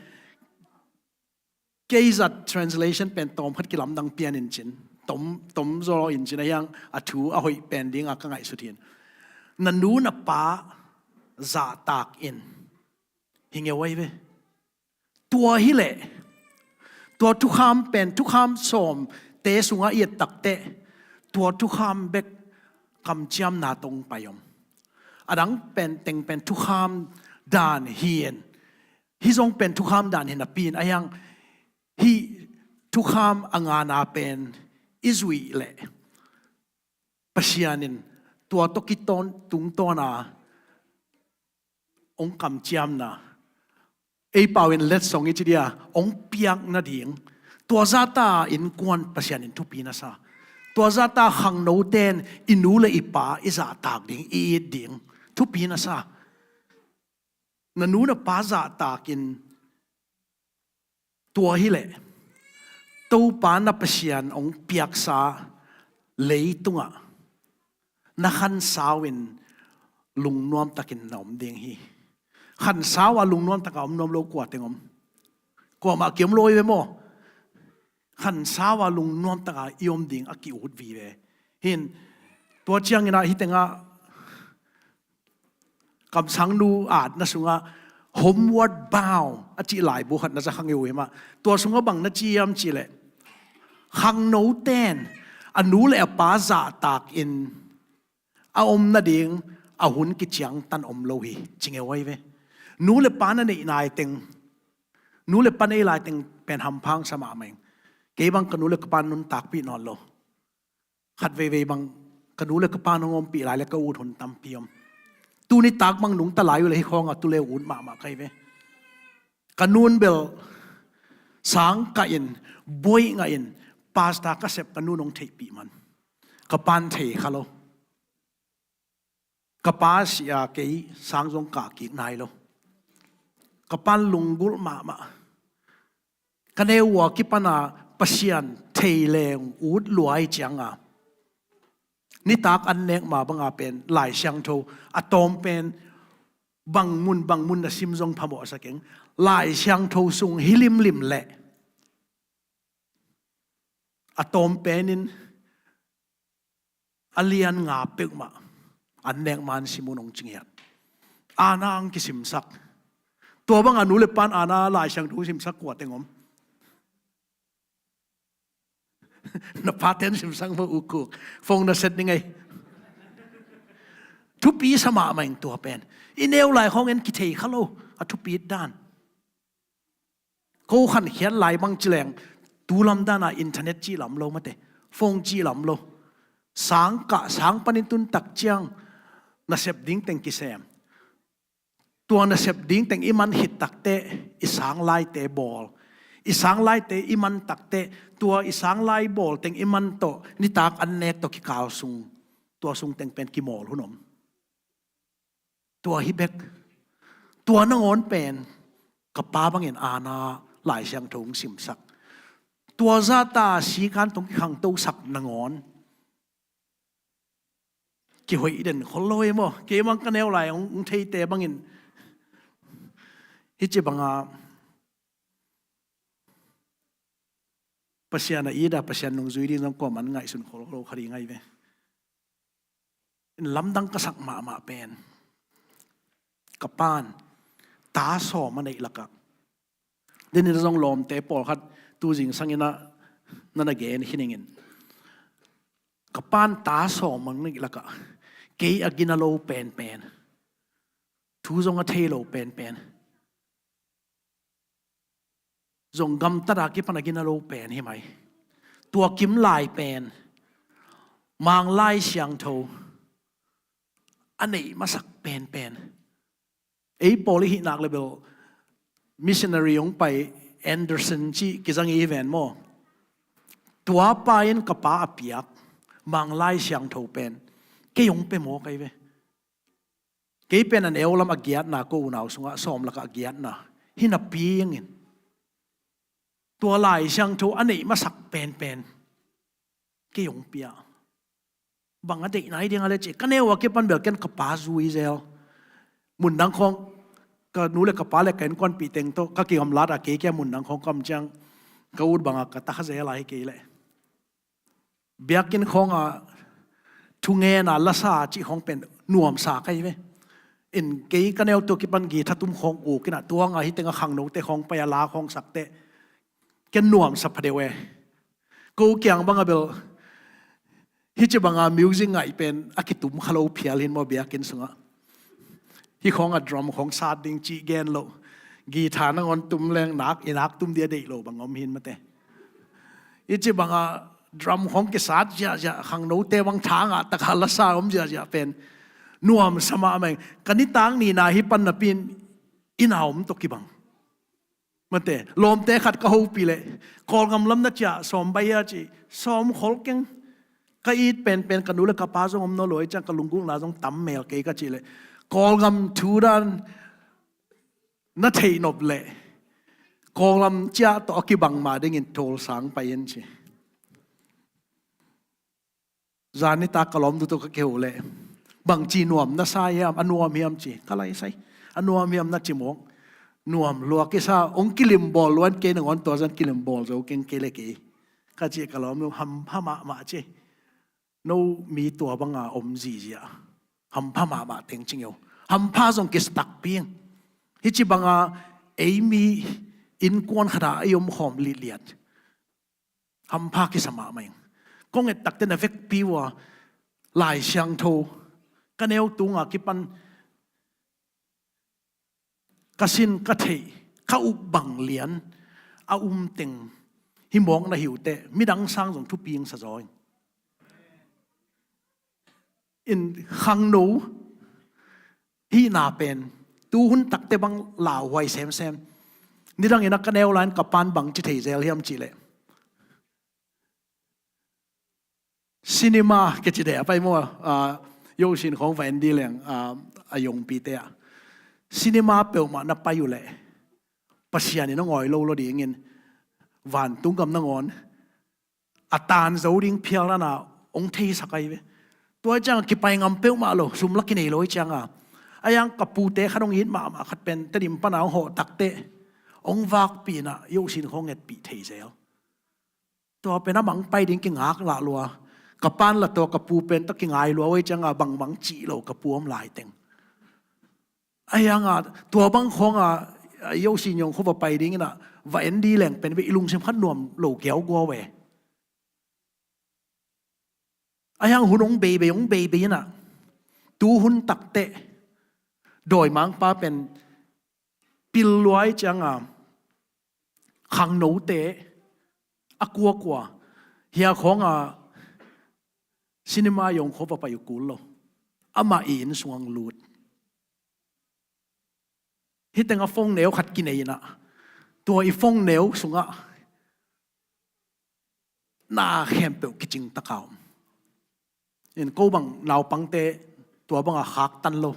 kei zat translation pen tawmkhat kilamdang pian in cin, tom, tom zaw in cin a hiang a thu a hoih pen dinga ka ngaihsut hi in. Na nu na pa zahtak in. Hi ngeu ahi ve. Tua hi leh, tua thukham pen, thukham sawmte sungah i et takteh, tua thukham bek kamciamna tawh hong pai om. A dang pen teng pen thukham dan hi in. Hih zong pen thukham dan hi napi in a hiang, hih thukham a ngana pen i zuih leh Pasian in tua tawh kitawn tungtawna hong kamciamna, ei pau in letsong i ci dia, hong piak nading, tua zahta innkuan Pasian in thupi na sa. Tua zahta khangnote in i nu le i pa i zahtak ding, i it ding thupi na sa. Na nu na pa zahtak in. Tua hi leh, Topa na Pasian hong piaksa leitungah na khansau in lungnuam takin na om ding hi. Khansau a lungnuam taka om nuam lo kua teng om? Kuamah ki-om lo hi ve maw? Khansau a lungnuam taka i om ding a ki-ut vive. Hi in, tua ciangin ah hih tengah kamsangnu atna sungah Homeward Bound a cih laibu khat na za kha ngei uh hi mah. Tua sungah bang na ci hiam cih leh, khangnote in a nu le a pa zahtak in a om nading a hun kiciangtan om lo hi, ci ngeu ahi ve. Nu le pa na neih nai teng, nu le pa nei lai teng pen hamphang sa mahmah ing. Kei bang ka nu le ka pa nuntakpih nawn lo. Khat veivei bang ka nu le ka pa nong ompih lai le ka ut hun tampi om. Tuni tak bang nungta lai uh le hih khawngah tu le ut mahmah ka hi ve. Ka nun bel sang kah in, buai ngah in, pastor ka sep ka nun hong theihpih man. Ka pan thei kha lo. Ka pa si a kei sang zong kah kik nai lo. Ka pan lunggulh mahmah. Ka neu uh a kipana Pasian thei leng ut luai cianga, nitak an nek ma banga pen Lai Siangtho a tawm pen bang mun bang mun na sim zong phamawh sa keng. Lai Siangtho sung hi limlim leh a tawm penin a lian nga peuhmah an nek man simun hong cinghiat. Ana ang kisimsak. Tua banga nu le pan ana Lai Siangtho simsak kua teng om? Na paten simsak maw, ukuk. Phone na set ni ngei. Thupi sa mahmah ing tua pen. I neu lai khawng en kithei kha lo. A thupit dan. Ko khankhiat lai bang ci leng, tu lam dana internet cih lam lo mate, phone cih lam lo. Sang kah, sang panin tun tak ciang nasep ding teng kisem. Tua nasep ding teng i man khit takteh i sang laite bawl. I sang laite i man takteh tua i sang lai bawl teng i man tawh nitak an nek tawh kikal sung, tua sung teng pen kimawl hun om. Tua hi bek. Tua nangawn pen ka pa bangin aana Lai Siangtho hong simsak. Tua zahta sikan tawh kikhangtosak nangawn kihoih den khol lo hi maw. Kei bang ka neu lai hong, hong theite bangin hici banga Pasian a ida, Pasian nungzui ding zong kuaman ngaihsun khol lo kha ding ahi ve. Lamdang ka sak mahmah pen ka pan ta sawm a neih lakah, denin zong lawmte pawlkhat tu zingsangin ah na na gen hi ningin, ka pan ta sawm a neih lakah kei a gina lo penpen, thu zong a thei lo penpen, zong gamtat a kipan a gina lo pen hi mai. Tua kim lai pen Mang Lai Siangtho a neih masak penpen. Ei pawl i hih nak le bel missionary hong pai Anderson cih kizang i hi ven maw. Tua pa in ka pa a piak Mang Lai Siangtho pen kei hong pia maw kai ve. Kei pen a neu lam a giatna, ko unau sungah sawm lakah a giatna hi napi hangin tua Lai Siangtho a neih masak penpen kei hong pia. Bang a deih nai ding a le cih ka neu a kipan bel ken ka pa zui zel. Mundang khawng ka nu le ka pa le ka innkuanpih teng tawh ka kigamlat a kei kia mundang khawng kam ciang ka ut banga ka takha zel a hi kei leh. Biakinn khawnga thungena lasa cih khawng pen nuamsa ka hi ve. In kei ka neu tua kipan guitar tum khawng uk inah tuanga hi tenga khangnote khawng pai a la khawng sakte ken nuamsa phadeuh e. Ko kiang banga bel hici banga music ngaih pen a kitum kha lo phial hin maw biakinn sungah. Hi khawnga drum khawng sat ding cih gen lo. Guitar nangawn tum leng nak i nak tum dia deih lo bang om hin mate. Hici banga drum khawng kisat ziahziah khangnote bang thangah taka lasa om ziahziah pen nuamsa mahmah ing. Ka nitak nina hi pan napi in inn a om tawh kibang. Mate, lawmte khat ka hopih leh Kawlgam lam na ciah sawm bai a ci, sawm khol keng. Ka it penpen ka nu le ka pa zong om nawn lo hi ciang ka lunggulhna zong tam mel kei ka cih leh Kawlgam thu dan na theih nop leh Kawlgam ciah tawh a kibang mah dingin tawlsang pai in ci. Zan nitak ka lawmnu tawh ka kiho leh bangci nuam na sa hiam, a nuam hiam ci ka laisai. A nuam hiam na ci mawk. Nuam lua kisa, hong kilim bawl luan kei nangawn tua zan kilim bawl zo keng kei le kei. Ka ci ka lawmnu hampha mahmah ci. No mi tua banga om zihziah hampha mahmah teng cing yo. Hampha zong kisa takpi ing. Hici banga ei mi innkuan khatah ei om khawm litliat hampha kisa mahmah ing. Kong et takte na vekpi uh a Lai Siangtho ka neu tunga kipan ka sin ka theih ka up bang lian a um teng hi mawk na hi uh teh midang sang zong thupi ing sa zaw ing. In khangno hihna pen tu hun takte bang lauhuai semsem. Nidang in a ka neu lai-in ka pan bang ci thei zel hiam cih leh cinema kici deh a pai maw, ah, yo sin khawng va en di leng, ah, a yongpite ah cinema peuhmah na pai uh leh Pasian in a ngawi lo lo dingin vantung gam nangawn a tan zo ding phial nana hong theisak ahi ve. Tua ciang kipai ngam peuhmah lo, sum la kinei lo hi cianga a yang ka pute khat hong it mahmah khat pen Tedim pana hong hawh takte hong vakpih inah yo sin khawng ngetpih thei zel. Tua pen a mang pai ding kingak lah lua. Ka pan la tua ka pu pen tawh kingai lua uh hi cianga bangmang cih lo ka pu om lai teng. A hianga tua bang khawnga yo sin yong khuva pai ding inah va en di leng pen ve i lungsim khat nuam lo giaugua ve. A hiang hun hong beibei hong beibei inah tu hun takteh dawimangpa pen Pil luai cianga khangnote a kuakua hia khawnga cinema yong khua va pai uh kul lo. Amah i inn sungah lut. Hih tengah phone neu khat kinei inah tua i phone neu sungah na khempeuh kicing taka om. In ko bang naupangte tua banga khaktan lo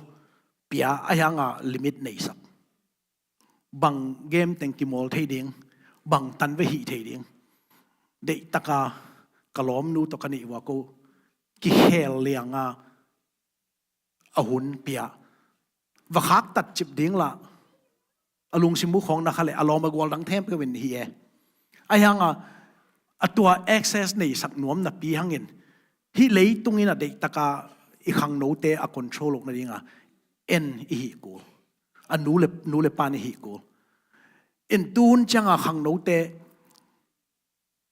pia a hianga limit neisak. Bang game teng kimawl thei ding, bang tan ve hih thei ding. Deihtaka ka lawmnu tawh ka neih ua ko kikhel lianga a hun pia. Va khaktat cip ding lah a lungsim uh khawng na kha le a lawm a gual dang thempeuh in hi e. A hianga a tua access neisak nuam napi hangin hih leitung in a deihtaka i khangnote a control loh nadinga en i hih kul. A nu le, nu le pan i hih kul. In tuhun cianga khangnote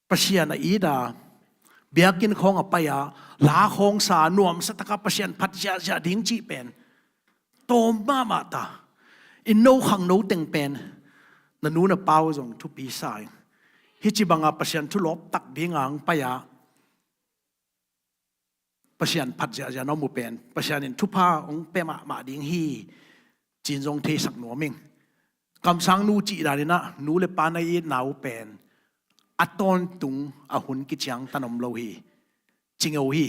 Pasian a ida biakinn khawng a pai-a la khawng sa nuamsa taka Pasian phat ziahziah ding cih pen tawm mahmah ta. In no khangno teng pen na nu na pau zong thupi sa in hih ci banga Pasian thu lawp tak dinga ang pai-a Pasian phat ziahziah na om uh pen Pasian in thupha hong pia mahmah ding hi. Cin zong theisak nuam ing. Kamsang nu cih daninah nu le pa na itna uh pen a tawntung a hun kiciangtan om lo hi. Cingeu hi.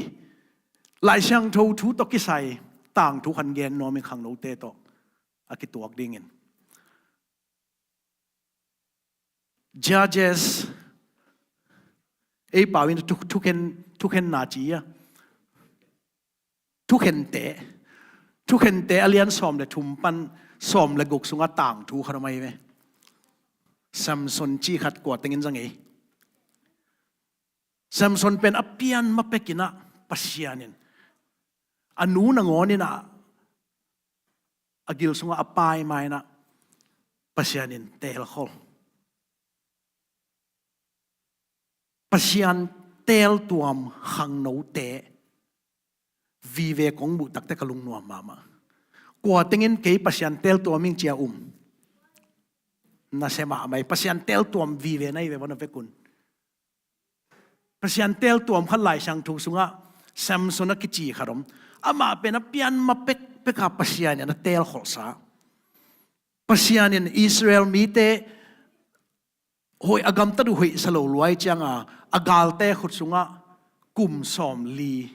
Lai Siangtho thu tawh kisai tangthu khan gen nuam ing khangnote tawh a kituak dingin. Judges, ei pau in thu, thukhen, thukhenna ci a. Thukhente, thukhente a lian sawm le thum pan sawm le guk sungah tangthu khat om ahi ve. Samson ci khat kua tengin zang ei. Samson pen a pian ma pekinah Pasian in a nu nangawn inah a gil sungah a pai mainah Pasian in teelkhol. Pasian teeltuam khangnote vive kong buh takte ka lungnuam mahmah. Kua tengin kei Pasian teeltuam ing cia um na se mahmah hi. Pasian teeltuam vive na hi ve, va na vekun. Pasian teeltuam khat Lai Siangtho sungah Samson a kici khat om. Amah pen a pian ma pekpeka Pasian in a teelkholhsa. Pasian in Israel mite hoih a gamtat uh hoihsa lo luai cianga a galte khut sungah kum sawm li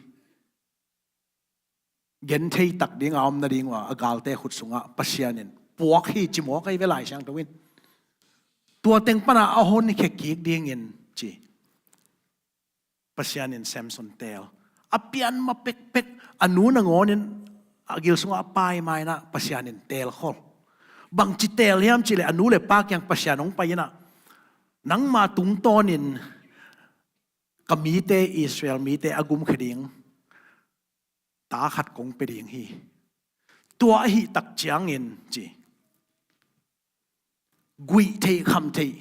genthei tak dinga om nading uh a galte khut sungah Pasian in puak hi ci mawk ahi ve Lai Siangtho in. Tua teng pana a honkhia kik dingin ci. Pasian in Samson teel. A pian ma pekpek a nu nangawn in a gil sungah a pai mainah Pasian in teelkhol. Bangci teel hiam cihleh a nu le pa kiang Pasian hong pai inah nangma tungtawnin ka mite Israel mite a gumkhia ding ta khat kong pia ding hi. Tua ahi tak ciangin ci guih theih kham theih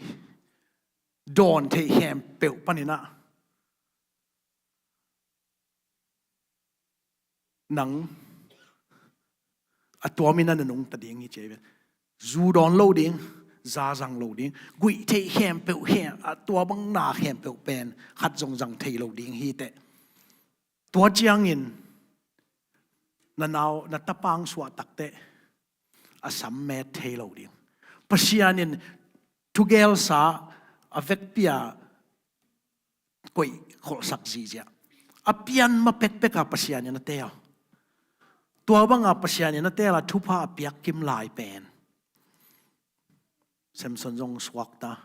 dawn theih khempeuh paninah nang a tuamin a na nungta ding hi ci ahi ve. Zu dawn lo ding, za zang lo ding, guih theih khempeuh khem a tua bang na khempeuh pen khat zong zang thei lo ding hi teh. Tua ciangin na nau na tapang suah takteh a sam met thei lo ding. Pasian in thugelsa a vekpi-a koih kholhsak zihziah a pian ma pekpeka Pasian in a teel. Tua banga Pasian in a teel a thupha a piak kim lai pen Samson zong suakta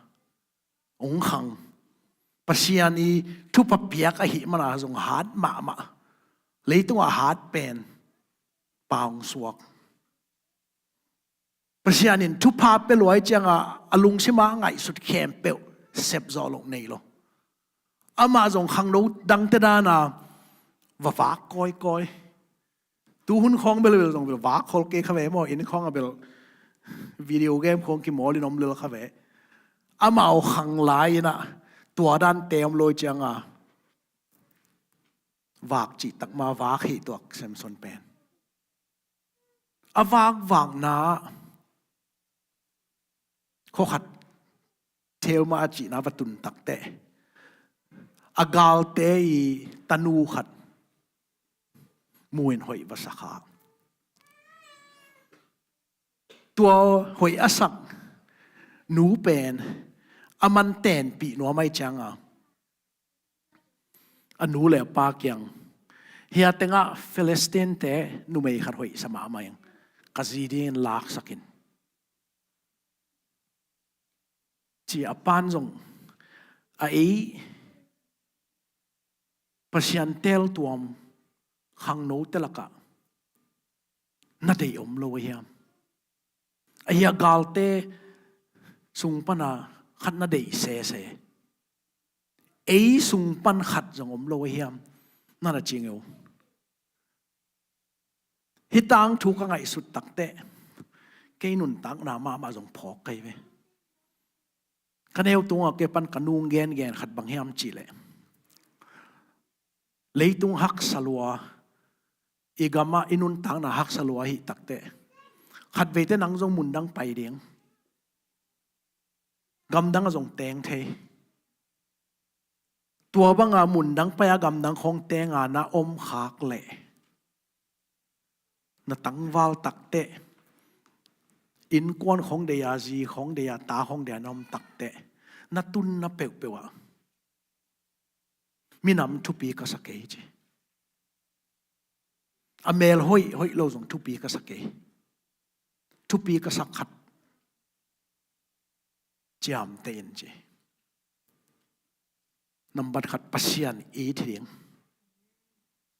hong khang. Pasian i thupha piak ahih mana zong hat mahmah. Leitungah hat pen pa hong suak. Pasian in thupha pia luai cianga a lungsima ngaihsut khempeuh sepzawh loh nei lo. Amah zong khangno dangte dana va vak kawikawi. Tuhun khawng belbel zong bel vak khol kei kha ve maw, inn khawng a bel video game khawng kimawl in om lel kha ve. Amau khang lai inah tua dante om lo cianga vak cih takma vak hi tuak Samson pen. A vakvakna khua khat Thelma a cihna va tun takteh, a galte i tanu khat mu in hoih va sa kha. Tua hoih a sak nu pen a man tenpih nuam ahih cianga, a nu le a pa kiang, "Hia tengah Philistine-te numei khat hoih sa mahmah ing, ka zi dingin laksak in," ci. A pan zong, "A ei Pasian teltuam khangnote lakah na deih om lo a hiam? A hia galte sung pana khat na deih sese, ei sung pan khat zong om lo a hiam?" na na ci ngeu. Hih tangthu ka ngaihsut takteh, kei nuntakna mahmah zong phawk ka hi ve. Ka neu tungah kei pan ka nung gengen khat bang hiam cihleh, leitung haksa lua, i gamah i nuntakna haksa lua ahih takteh, khatveite nang zong mundang pai ding, gamdang a zong teng thei. Tua banga mundang pai-a gamdang khawng tenga na om khak leh, na tangval takteh, innkuan khawng deih a, zi khawng deih a, ta khawng deih a na om takteh, na tunna peuhpeuh ah minam thupi ka sa kei ci. A mel hoih, hoih lo zong thupi ka sa kei. Thupi ka sak khat ciamteh in ci. Nambat khat, Pasian it hi ding.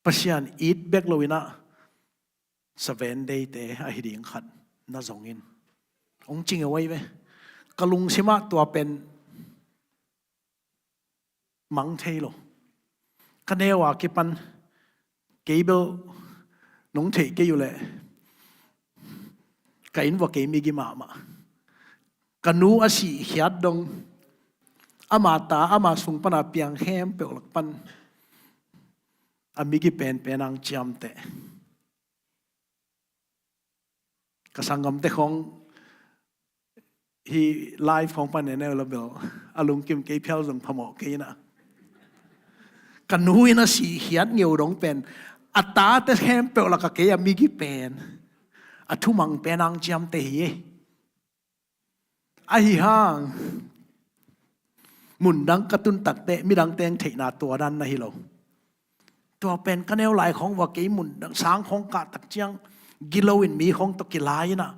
Pasian it bek lo in ah, Seven Day-te ahi ding khat na zong in, hong ci ngeu ahi ve. Ka lungsim ah tua pen mang thei lo. Ka neu a kipan kei bel nong theih kei uh leh, ka inn vua kei migi mahmah. Ka nu a sihkhiat dong, ama ta, ama sung pana piang khempeuh lak pan a migi penpen ang ciamteh. Ka sanggamte khawng hih live khawng pan en uh leh bel, a lungkim kei phial zong phamawh kei in ah, ka nu in a sihkhiat ngeu dong pen a tate khempeuh lakah kei a migi pen, a thumang pen ang ciamteh hi. Ahi hang, mundang ka tun takteh midangte hong theihna tua dan na hi lo. Tua pen ka neu lai khawng vua kei mundang sang khawng kah tak ciang, gilo in mi khawng tawh kilai in ah,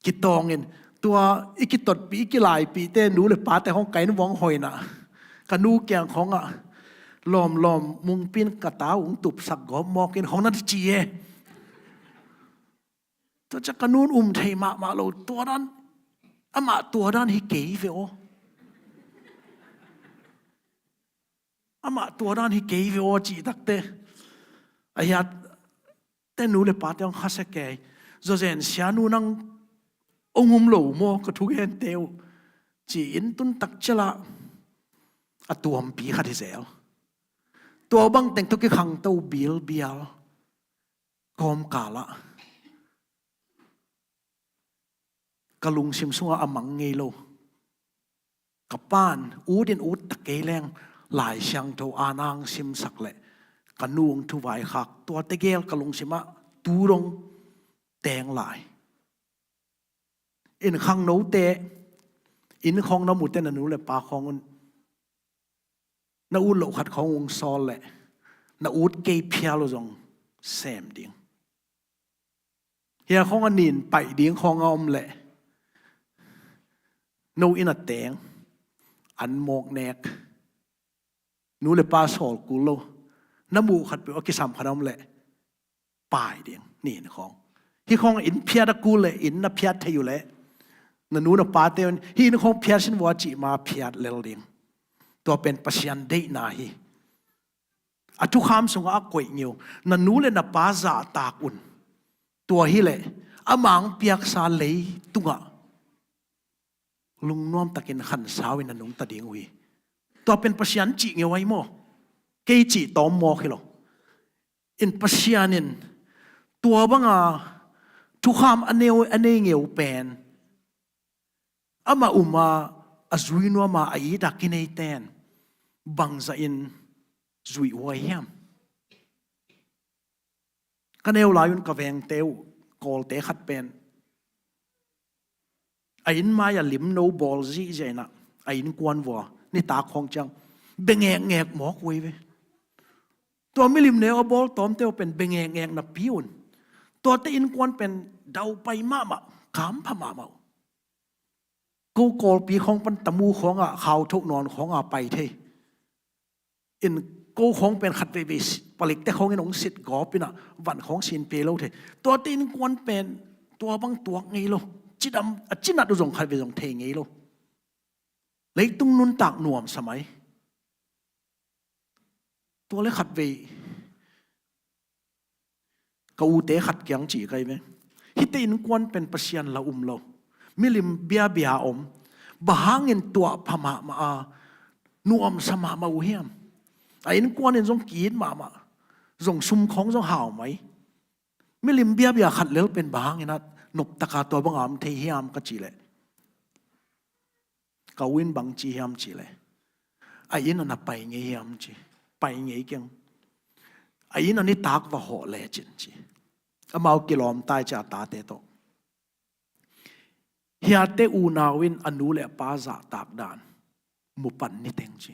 kitawng in, tua i kitotpih i kilaipihte nu le pate khawng ka inn vua hong hawh in ah, ka nu kiang khawng ah, "Lawmlawm, mungpi in ka ta uh hong tupsak gawp mawk in," khawng na ci e. Tua ciang ka nu in um thei mahmah lo, tua dan, amah tua dan hi kei ve aw. Amah tua dan hi kei ve aw cih takteh, a hiate nu le pate hong khasia kei. "Zawzen sianu, nang hong um lo maw, ka thugente uh?" ci-in tun tak ciang ah, a tuampi khat hi zel. Tua bang teng tawh kikhangto bilbial kawmkal ah, ka lungsim sungah a mang ngei lo, ka pa'n ut in ut ta kei leng, Lai Siangtho a nang simsak leh ka nu hong thuvaikhak, tuate gel ka lungsim ah tu dong teng lai. Inn khangnote, inn khawng na mute, na nu le pa khawng un, na ut loh khat khawng hong sawl leh, na ut kei phial uh zong sem ding. Hia khawng a nin paih ding khawng a om leh, no inn a teng, an mawk nek, nu le pa sawl kul lo, na muh khatpeuh a kisam khat a om leh, pai ding, nin khawng. Hih khawng inn phiat a kul leh, inn na phiat thei uh leh, na nu na pate un, "Hih inn khawng phiat sin vua," cih ma phiat lel ding. Tua pen Pasian deihna hi. A thukham sungah a koih ngeu, "Na nu le na pa zahtak un. Tua hileh amah hong piaksa leitungah lungnuam takin khansau in na nungta ding uh hi." Tua pen Pasian cih ngeu ahi maw? Kei cih tawm mawk hi lo. In Pasian in tua banga thukham a nei, a nei ngeu pen, Amah um a, a zui nuam a, a it a kinei ten bangzah in zuih huai hiam? Ka neu lai un ka vengte uh, Kawlte khat pen a inn mai a limno bawl zihziah in ah, a innkuan vua nitak khawng ciang bia ngekngek mawk uh hi ve. Tua milim neu a bawl tawmte uh pen bia ngekngek napi un, tuate innkuan pen daupai mahmah, kampha mahmah uh. Ko Kawlpi khawng pan Tamu khawng ah, khau thoh nawn khawng ah pai thei in, ko khawng pen khat veivei si-, palikte khawng in hong sit gawp in ah, van khawng sin pe lo thei. Tuate innkuan pen tua bang tuak ngei lo. Cidam, a cinat uh zong khat vei zong thei ngei lo. Leitung nuntak nuamsa mai. Tua le khat vei ka ute khat kiang ci kai ve. Hihte innkuan pen Pasian la um lo. Milim biabia om. Bang hangin tuah pha mahmah a, nuamsa mahmah uh hiam? A innkuan in zong ki-it mahmah. Zong sum khawng zong hau mai. Milim biabia khat lel pen bang hangin a noptaka tua bang a om thei hiam ka cih leh, ka u in bang ci hiam cih leh, a inn a na pai ngei hiam ci. Pai ngei keng. A inn a nitak va hawh lecin ci. Amau kilawm tai ci a tate tawh. Hiate unau in a nu le a pa zahtak dan mu pan niteng ci.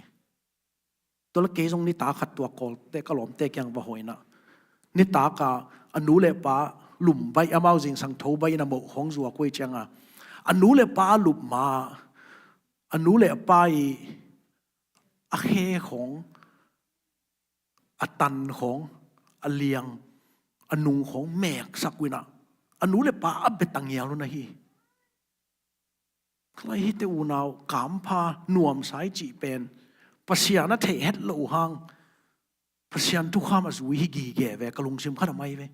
Tua le kei zong nitak khat tua Kawlte ka lawmte kiang va hawh in ah, nitak a a nu le pa lum baih, amau zingsang tho baih in a moh khawng zuak uh hi ciang a, a nu le pa lup ma, a nu le a pa i a khe khawng, a tan khawng, a liang, a nung khawng meksak uh in ah, a nu le pa a bia tangial uh na hi. Khalai hihte unau kampha nuamsa i cih pen Pasian a theih het loh uh hang, Pasian thukham a zui hi gige ve, ka lungsim khat a mai ve.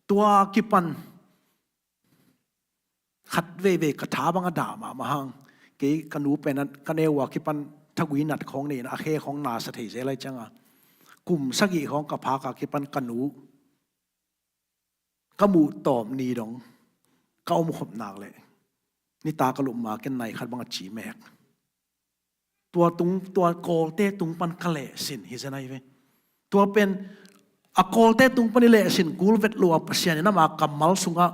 Tua kipan khat veivei ka tha bang a dah mahmah hang. Kei ka nu pen a, ka neu a kipan thagui nat khawng nei in a khe khawng nasa thei zel lai ciang a, kum sagih khawng ka phak a kipan ka nu ka muh tawp ni dong ka om khop nak leh, nitak a lup ma ken nai khat bang a ci mek. Tua tung, tua Kawlte tung pan ka lehsin hi zen ahi ve. Tua pen a Kawlte tung pan i lehsin kul vet lo a, Pasian in ama kammal sungah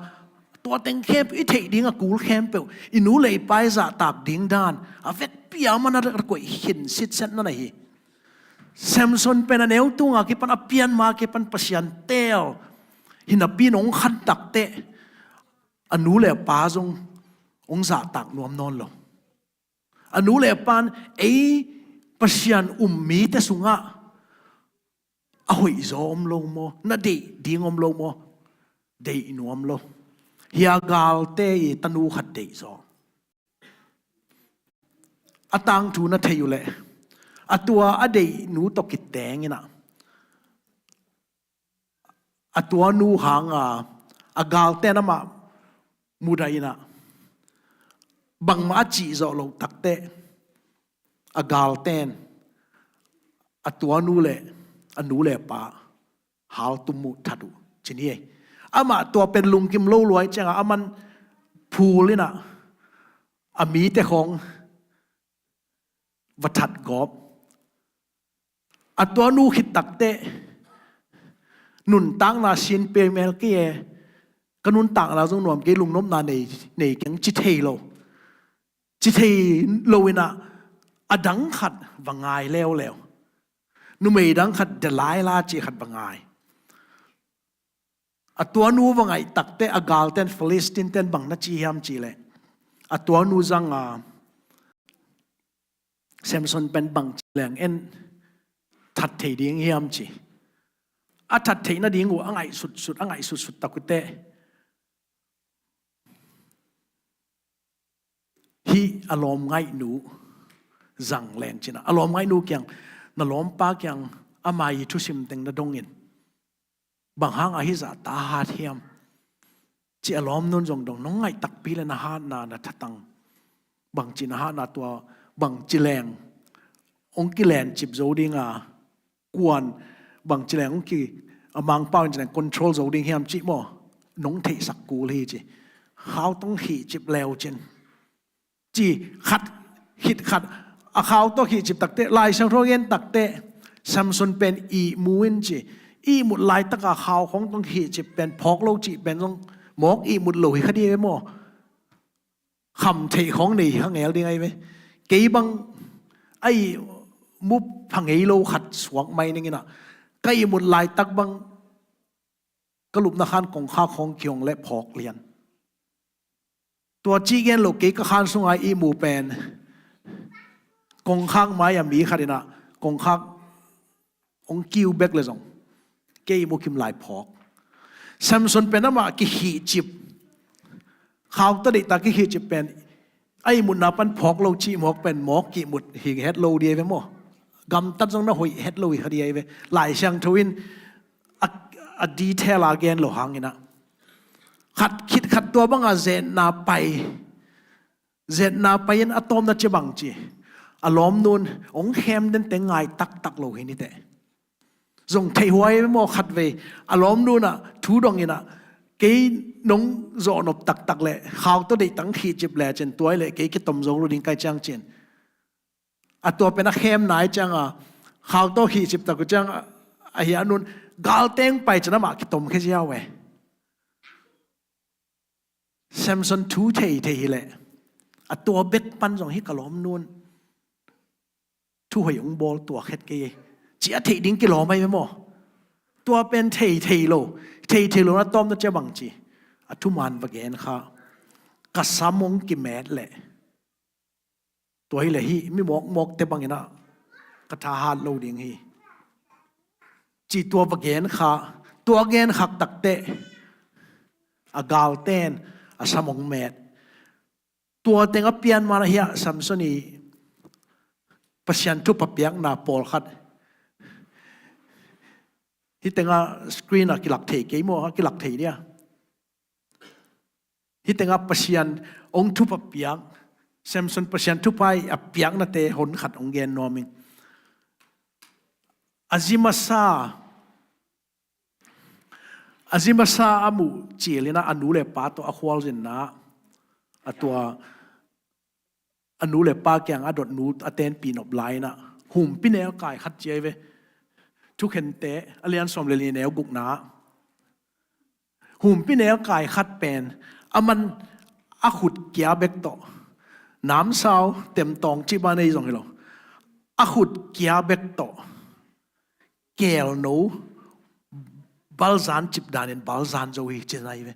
tua teng khempeuh i theih ding a kul khempeuh, i nu le i pa i zahtak ding dan a vetpi a man a koih khin sitset na na hi. Samson pen a neu tunga kipan, a pian ma kipan Pasian teel hi napi in hong khan takteh, a nu le a pa zong hong zahtak nuam nawn lo. A nu le a pan ei Pasian um mite sungah a hoih zaw om lo maw, na deih ding om lo maw? Deih nuam lo. Hia galte i tanu khat deih zaw. A tangthu na thei uh leh, a tua a deih nu tawh kiteng in ah, a tua nu hanga a galten amah mudah in ah, bangmah a cih zawh loh takteh, a galten a tua nu le a nu le pa haltum uh that uh cin hi. Amah tua pen lungkim lo luai ciangah aman phul in ah, a mite khawng va that gawp. A tua nu khit takteh, nuntakna sin pei mel kei e, ka nuntakna zong nuam kei, lungnopna nei, nei keng ci thei lo. Ci thei lo in ah, a dang khat va ngai leuleu. Numei dang khat, Delilah ci khat va ngai. A tua nu va ngaih takteh, a galten, Philistine ten bang na ci hiam cih leh, a tua nu zanga Samson pen bangci leng en that thei ding hiam ci. A that theih nading uh a ngaih sutsut, a ngaih sutsut tak uh teh, hih a lawmngaihnu zang leng cin ah, a lawmngaihnu kiang, na lawmpa kiang ama i thusim teng na dong in, bang hang a hih zah ta hat hiam ci a lawmnun zong dong, nong ngaih takpi le na hatna, na thatang, bangci na hatna tua, bangci leng hong kilencip zo ding a, kuan bangci leng hong ki, a mangpau in ci leng control zo ding hiam cih maw, nong theihsak kul hi ci. Khau tong hih cip leu cin, Ci khat khit khat a khau tawh khihcip takteh, Lai Siangtho gen takteh, Samson pen ihmu in ci. Ihmut laitaka khau khong tawh khihcip pen phawk lo cih pen zong mawk ihmut lo hi kha ding ve maw? Kham theih khong nei hi kha ngel ding ahi ve. Kei bang a ihmu pha ngei lo khat suak mai ning inah, ka ihmut laitak bang ka lupna khan kongkhak khong kihong le phawk lian. Tua ci gen lo, kei ka khan sunga ihmu pen kongkhak mai-a mi khat inah kongkhak hong kiu bek le zong kei ihmu kim lai phawk. Samson pen amah kikhihcip, khau tawh deihta kikhihcip pen a ihmutna pan phawk lo cih mawk pen mawk kihmut hi het lo ding ve maw? Gamtat zong na hoih het lo hi kha ding ve. Lai Siangtho in a, a detail a gen lo hang inah, khat khit khat tua banga zetna pai, zetna pai in a tawpna ciang bang ci, a lawmnu'n hong khem den teng ngai taktak lo hi ni teh. Zong thei huai maw, khatvei a lawmnu'n ah thu dong inah, kei nong zawhnop taktak le khau tawh deihta khihcip le cin tua hi leh kei kitom zo lo ding kai ciang cin. A tua pen a khem nai cianga khau tawh khihcip tak uh ciang a, a hia nu'n galteng pai cin amah kitom khe ziau e. Samson thu thei thei hi leh a tua bek pan zong hi ka lawmnu'n thu hoih hong bawl tuak het kei e, ci a theih ding kilawm ahi ve maw? Tua pen thei thei lo, thei thei lo na tawpna ciang bang ci, a thuman va gen kha, ka sam hong kimet leh. Tua hi leh hih mi mawkmawkte bang inah ka tha hat lo ding hi, ci tua va gen kha. Tua gen khak takteh a galte'n a sam hong met. Tua teng a pian man a hia, Samson i Pasian thupha piakna pawlkhat. Hih tengah screen ah kilak thei kei maw, a kilak thei dia. Hih tengah Pasian hong thupha piak, Samson Pasian thupha i a piaknate hon khat hong gen nuam ing. A zi masa, a zi masa a muh cil inah a nu le pa tawh a khualzinna, a tua a nu le pa kiang a dotnu a tenpih nop lai inah, humpi neu kai khat ci ahi ve. Thukhente a lian sawm le li neu gukna. Humpi neu kai khat pen aman a khut kia bek tawh, namsau temtawng cih bang nei zong hi lo, a khut kia bek tawh kelno balzan cip danin balzan zo hi ci ahi ve.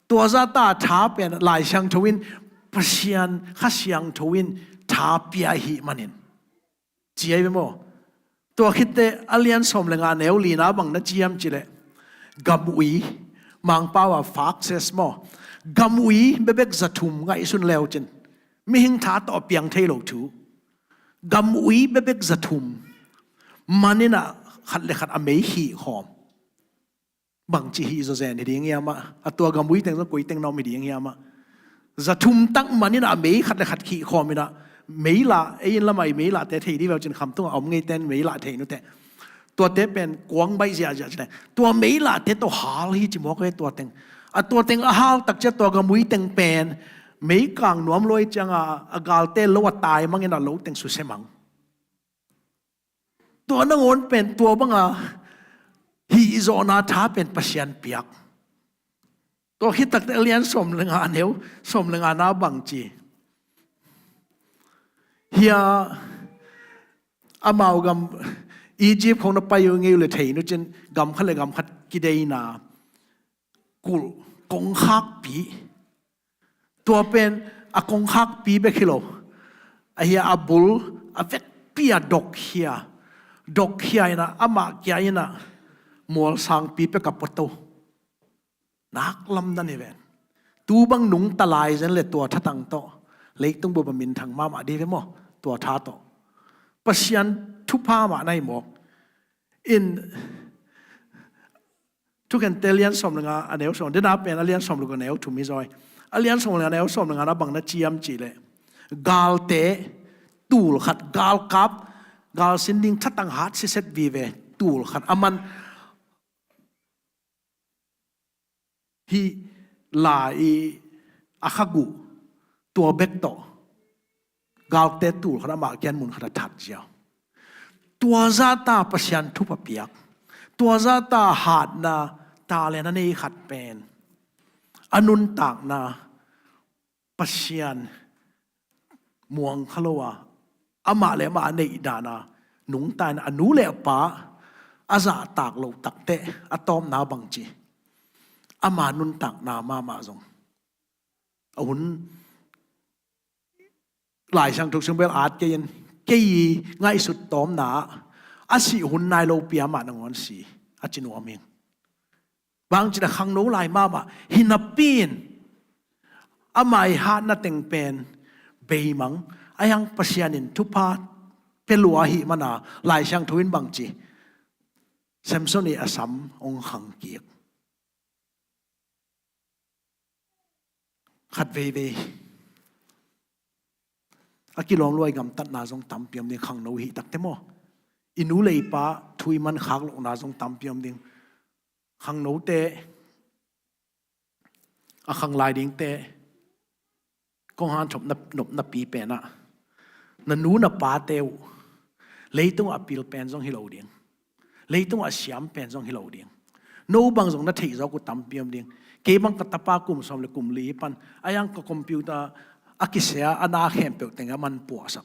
Tua zahta tha pen Lai Siangtho in Pasian Kha Siangtho in tha pia ahih manin ci ahi ve maw? Tua khitteh a lian sawm le nga neu lina bang na ci hiam cih leh, gamui, Mangpau a fakses maw, gamui bebek za thum ngaihsun le uh cin, mihing tha tawh a piang thei lo thu. Gamui bebek za thum man inah khat le khat a mei khih khawm. Bangci hih zawzen hi ding hiam ah, a tua gamui teng zong koi teng na om hi ding hiam ah? Za thum tak man inah a mei khat le khat khih khawm inah, meilah, ei inn lamah i meilahte thei dih ve uh cin, khamtung a om ngeite in meilah thei nuteh. Tuate pen kuang baih ziahziah ci leh, tua meilahte tawh hal hi ci mawk ve tua teng. A tua teng a hal tak ciang tua gamui teng pen meikang nuam luai cianga a galte lo a tai mang inah lo teng suse mang. Tua nangawn pen tua banga hih zawhna tha pen Pasian piak. Tua khit takteh a lian sawm le nga neu sawm le nga na bang ci hiam? Amau gam Egypt khong na pai uh ngei uh le thei nu cin, gam khat le gam khat kideina kulh kongkhakpi. Tua pen a kongkhakpi bek hi lo, a hia a bul a vekpi a dok hi a, dok hi a inah amah kia inah mualsangpi pek a puato. Nak lamdang hi ven. Tu bang nungta lai zen le tua thatang tawh leitung bup a minthang mahmah dih ve maw? Tua tha tawh Pasian thupha mah na hi mawk. In Thukhente a lian sawm le nga a neu sawm, dena pen a lian sawm le guk a neu thum hi zaw hi. A lian sawm le nga a neu sawm le nga na bang na ci hiam cih leh, galte tul khat, galkap, galsin ding thatang hat siset vive tul khat a man, hih lai i a kha guh tua bek tawh Galte tul khat amah kiang mun khat a that ziau. Tua zahta Pasian thupha piak, tua zahta hatna talent a nei khat pen a nuntakna Pasian muang kha lo a, amah le amah a neih dan a nungta in a nu le a pa a zahtak loh takteh a tawpna bangci, ama nuntakna mahmah zong a hun Lai Siangtho sung bel at kei in, kei i ngaihsut tawmna ah a sih hun nai lopi amah nangawn si a ci nuam ing. Bangci a khangno lai mahmah hi napi in ama i hatna teng pen beimang a, hiang Pasian in thupha pia lua ahih mana Lai Siangtho in bangci, Samson i a sam hong khang kik. Khat veivei a kilawm lua i gamtatna zong tampi om ding, khangno hih takteh maw. I nu le i pa thu i man khak lohna zong tampi om ding. Khangnote a khang lai dingte kong hanthawp na, nopna pi pen ah, na nu na pate uh leitung a pil pen zong hi lo ding, leitung a siam pen zong hi lo ding. No bang zong na theih zawk uh tampi om ding. Kei bang ka tapa kum sawm le kum li pan a, hiang ka computer a kisea a na khempeuh teng a man puahsak.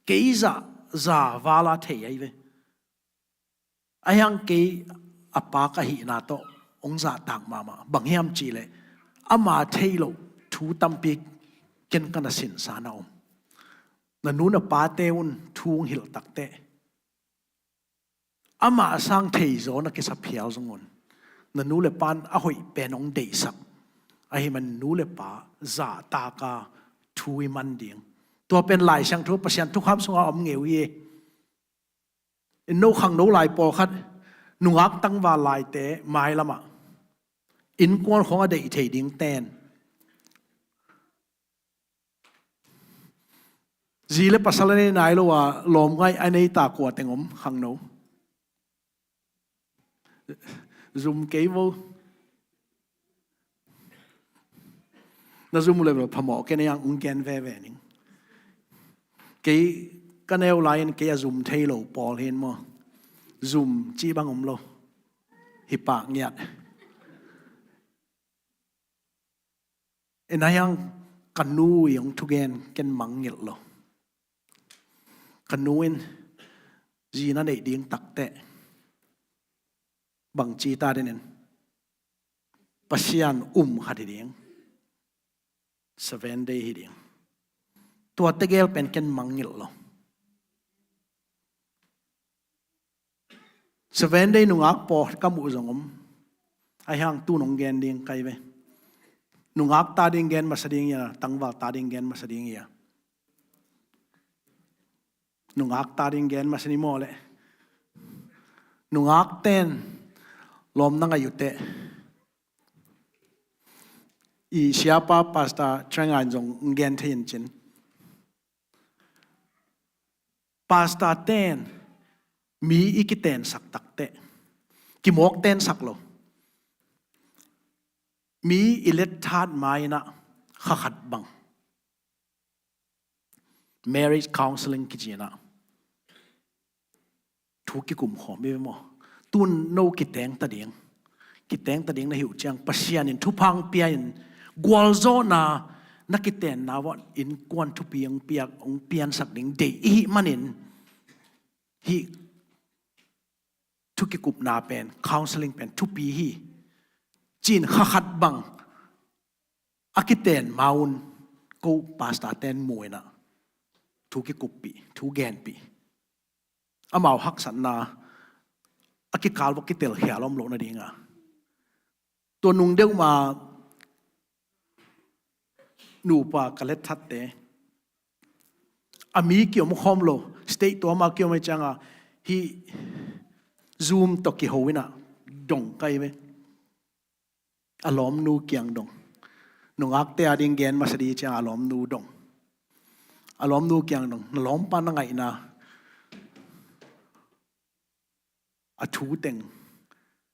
Kei zah za vala thei ahi ve. A hiang kei a pa ka hihna tawh hong zahtak mahmah. Bang hiam cihleh ama thei loh thu tampi ken ka na sinsa na om. Na nu na pate un thu hong hilh takteh amah a sang thei zaw na kisa phial zong un, na nu le pan a hoih pen hong deihsak. Ahi man nu le pa zahtak a thu i man ding. Tua pen Lai Siangtho Pasian thukham sungah om ngeu hi. In no khangno lai pawlkhat nungak tangval laite mailamah innkuan khong a deih thei ding ten, zi le pasal a nei nai lo a lawm ngaih a nei ta kua teng om khangno? Zum kei vo. Na zum uh le phamawh ken a, hiang ung gen veve ning. Kei ka neu lai-in kei a zum thei lo pawl hi in maw. Zum cih bang om lo. Hi pah ngiat. Ina hiang ka nu i hong thugen ken mangngilh lo. Ka nu in zi na neih ding takteh bangci ta dinin Pasian um khat hi ding. Seven Day hi ding. Tua tegel pen ken mangngilh lo. Seven Day nungak pawl ka muh zong om. A hiang tu nong gen ding kai ve. Nungak ta ding gen masa ding ia, tangval ta ding gen masa ding ia? Nungak ta ding gen masa ni maw leh? Nungak ten lawm na ngai uh teh. I siapa Pastor Trang in zong gen thei in cin. Pastor ten mi i kitensak takteh, kimawk tensak lo. Mi i letthat ma-in ah kha khat bang marriage counseling kici-in ah thu kikum khawm hi ve maw. Tun no kiteng ta ding, kiteng ta ding na hi uh ciang Pasian in thupha hong pia in gualzawhna na kitenna uah innkuan thupi hong piak, hong piansak ding deih i hih manin hih thu kikupna pen, counseling pen thupi hi ci-in kha khat bang a kiten ma-un ko pastor ten mu-in ah thu kikuppih, thu genpih. Amau haksatna a kikal bawk kitelkhial om loh nading a. Tua nung deuh ma nupa ka letthatte a mi kiom khawm lo, state tuam a kiom ahih ciang a, hih Zoom tawh kiho in ah dong kai ve. A lawmnu kiang dong. Nungakte ading gen masa ding ciang a lawmnu dong. A lawmnu kiang dong. Na lawmpa na ngaihna a thu teng,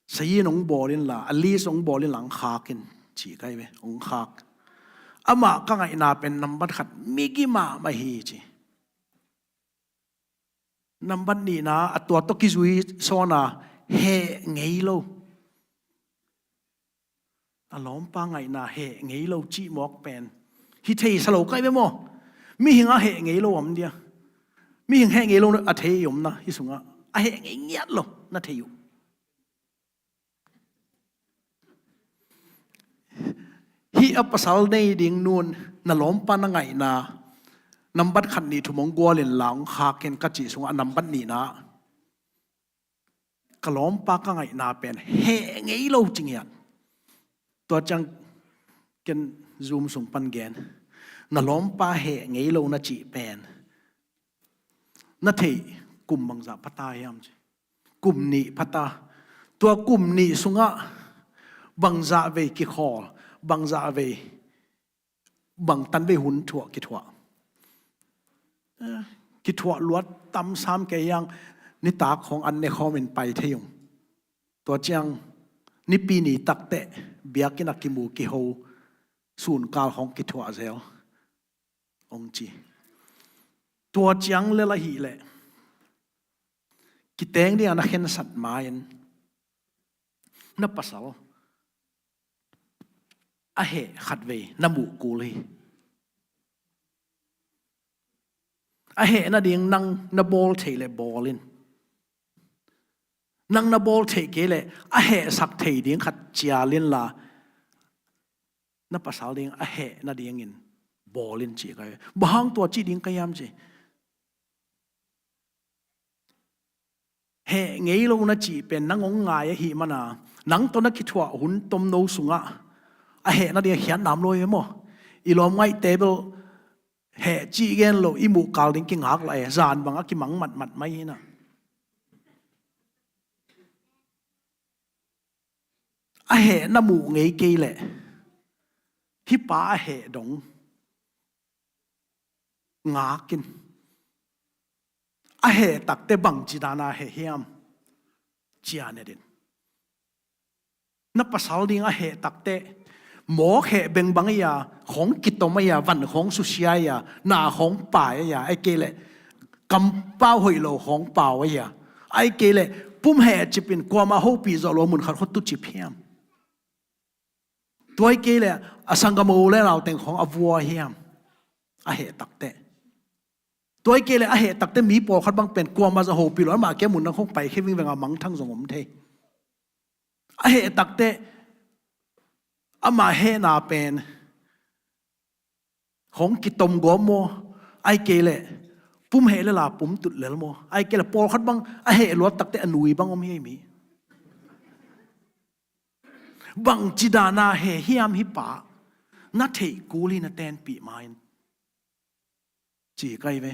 sayin hong bawl inla, a list hong bawl inla, hong khak in, ci kai ve, hong khak. Amah ka ngaihna pen nambat khat migi mahmah hi ci. Nambat nihna a tua tawh kizui sawn a heh ngei lo. A lawmpa ngaihna heh ngei lo cih mawk pen hi thei sa lo kai ve maw? Mihing a heh ngei lo om dia. Mihing heh ngei lo a thei om na hi sungah a heh ngei ngiat lo na thei uh. Hih a pasal nei ding nun na lawmpa na ngaihna nambat khat nih thum hong gualin la hong khak in ka cih sungah a nambat nihna ka lawmpa ka ngaihna pen heh ngei lo ci ngiat. Tua ciang ken Zoom sung pan gen na lawmpa heh ngei lo na cih pen na theih kum bangzah phata hiam ci. Kum nih phata. Tua kum nih sungah bangzah vei kikhawl, bangzah vei bangtan vei hun thuah kithuah. Eh, kithuah luat tam sam kei hiang nitak khawng an ne khawmin pai thei ung. Tua ciang nipi ni takteh biakinn a kimu kiho sunkal khawng kithuah zel hong ci. Tua ciang lel ahih leh kiteng dingah na khensat ma-in na pasal a heh khatvei na muh kul hi. A heh nading nang na bawl theih leh bawl in. Nang na bawl theih kei leh a hehsak thei ding khat cial inla na pasal ding a heh nadingin bawl in ci ka hi. Bang hang tua ci ding ka hiam ci. Heh ngei lo na cih pen nang hong ngai ahih mana nang tawh na kithuah hun tomno sungah a heh nading a khiat nam lo hi ve maw? I lawm ngaihte bel heh cih gen lo i muh kal ding kingak lai, zan bang a kimang matmat mai hi na. A heh na muh ngei kei leh hih pa a heh dong ngak in. A heh takte bangci dana heh hiam? Cian et in. Na pasal ding a heh takte mawk heh bengbang ei a, khawng kitom ei a, van khawng susia ei a, na khawng pai ei a, ahih kei leh kampau hoih lo khawng pau ei a, ahih kei leh pum heh cipin kuama hopih zawh lo mun khat khawng tu cip hiam? Tua ahih kei leh a sanggam u le nau teng khawng a vua hiam? A heh takte. Tua ahih kei leh a heh takte mi pawlkhat bang pen kuama zah hopih lo, amah kia mun nang khawng pai khe vingveng a mangthang zong om thei. A heh takte amah hehna pen khawng kitom gawm maw? Ahih kei leh pum heh lel a pum tut lel maw? Ahih kei leh pawlkhat bang a heh luat takte a nui bang om hi ei mi. Bangci dana heh hiam hih pa? Na theih kul hi, na tenpih ma-in ci ka hi ve.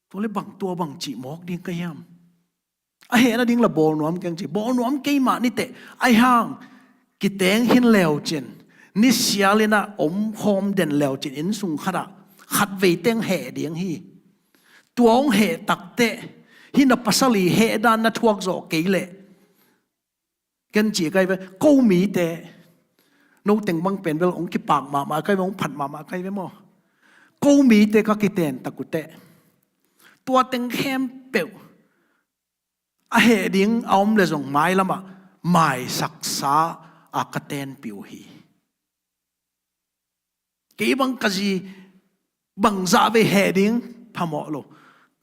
Tua leh bang tua bang cih mawk ding ka hiam? A heh nading la bawl nuam keng ci, bawl nuam kei mah ni teh, ahih hang kiteng khin leu cin, ni sial in a om khawm den leu cin, inn sung khat ah khatvei teng heh ding hi. Tua hong heh takte hih na pasal i heh dan na thuak zawh kei leh ken ci ka hi ve, ko mite, no teng bang pen bel hong kipak mahmah ka hi ve, hong phat mahmah ka hi ve maw? Ko mite ka kiten tak uh teh tua teng khempeuh a heh ding a om leh zong mailamah maisaksa a ka tenpih uh hi. Kei bang ka zi bangzah vei heh ding phamawh lo,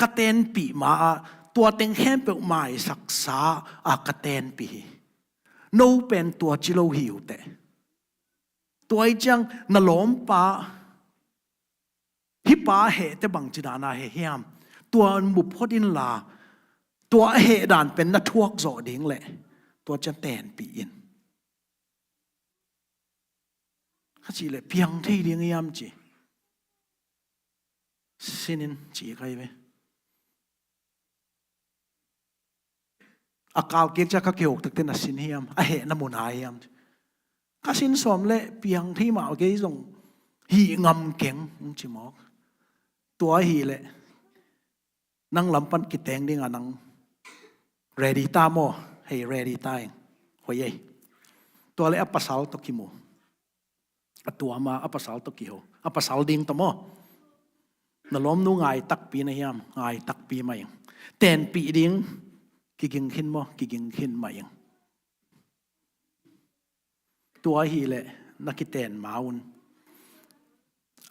ka tenpih ma-ah tua teng khempeuh maisaksa a ka tenpih hi. No pen tua ci lo hi uh teh. Tua ahih ciang na lawmpa, hih pa a hehte bangci dana heh hiam? Tua mu phot inla tua a heh dan pen na thuak zawh ding leh tua ciang tenpih in. Ka cih leh piang thei ding hiam ci. Sin in ci ka hi ve. A kal kik ciang ka kihok takte na sin hiam? A heh na mu na hiam? Ka sin sawm leh piang thei mah kei zong hih ngam keng hong ci mawk. Tua ahih leh nang lam pan kiteng dingah nang ready ta maw? Hei, ready ta ing. Hoih ei. Tua leh a pasal tawh kimu. A tuam a, a pasal tawh kiho. A pasal ding tawh maw. Na lawmnu ngai takpi na hiam, ngai takpi mah ing. Tenpih ding, kiging khin maw, kiging khin mah ing. Tua ahih leh na kiten ma un.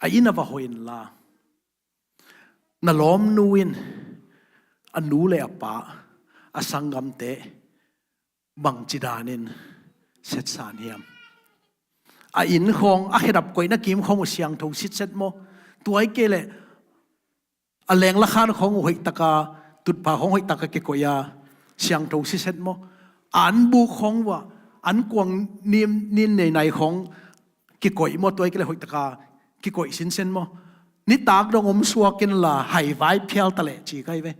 A inn ah va hawh inla. Na lawmnu in a nu le a pa, a sanggamte bangci danin setsan hiam? A inn khawng, a khedap koihna kim khawng uh siangtho sitset maw? Tua ahih kei leh a lenglakhan khawng uh hoihtaka, tutphah khawng hoihtaka kikoih a siangtho sitset maw? A anbuk khawng uh a, ankuang nin neinai khawng kikoih maw, tua ahih kei leh hoihtaka kikoih sinsen maw? Nitak dong om suak inla, haivai phial ta leh ci ka hi ve.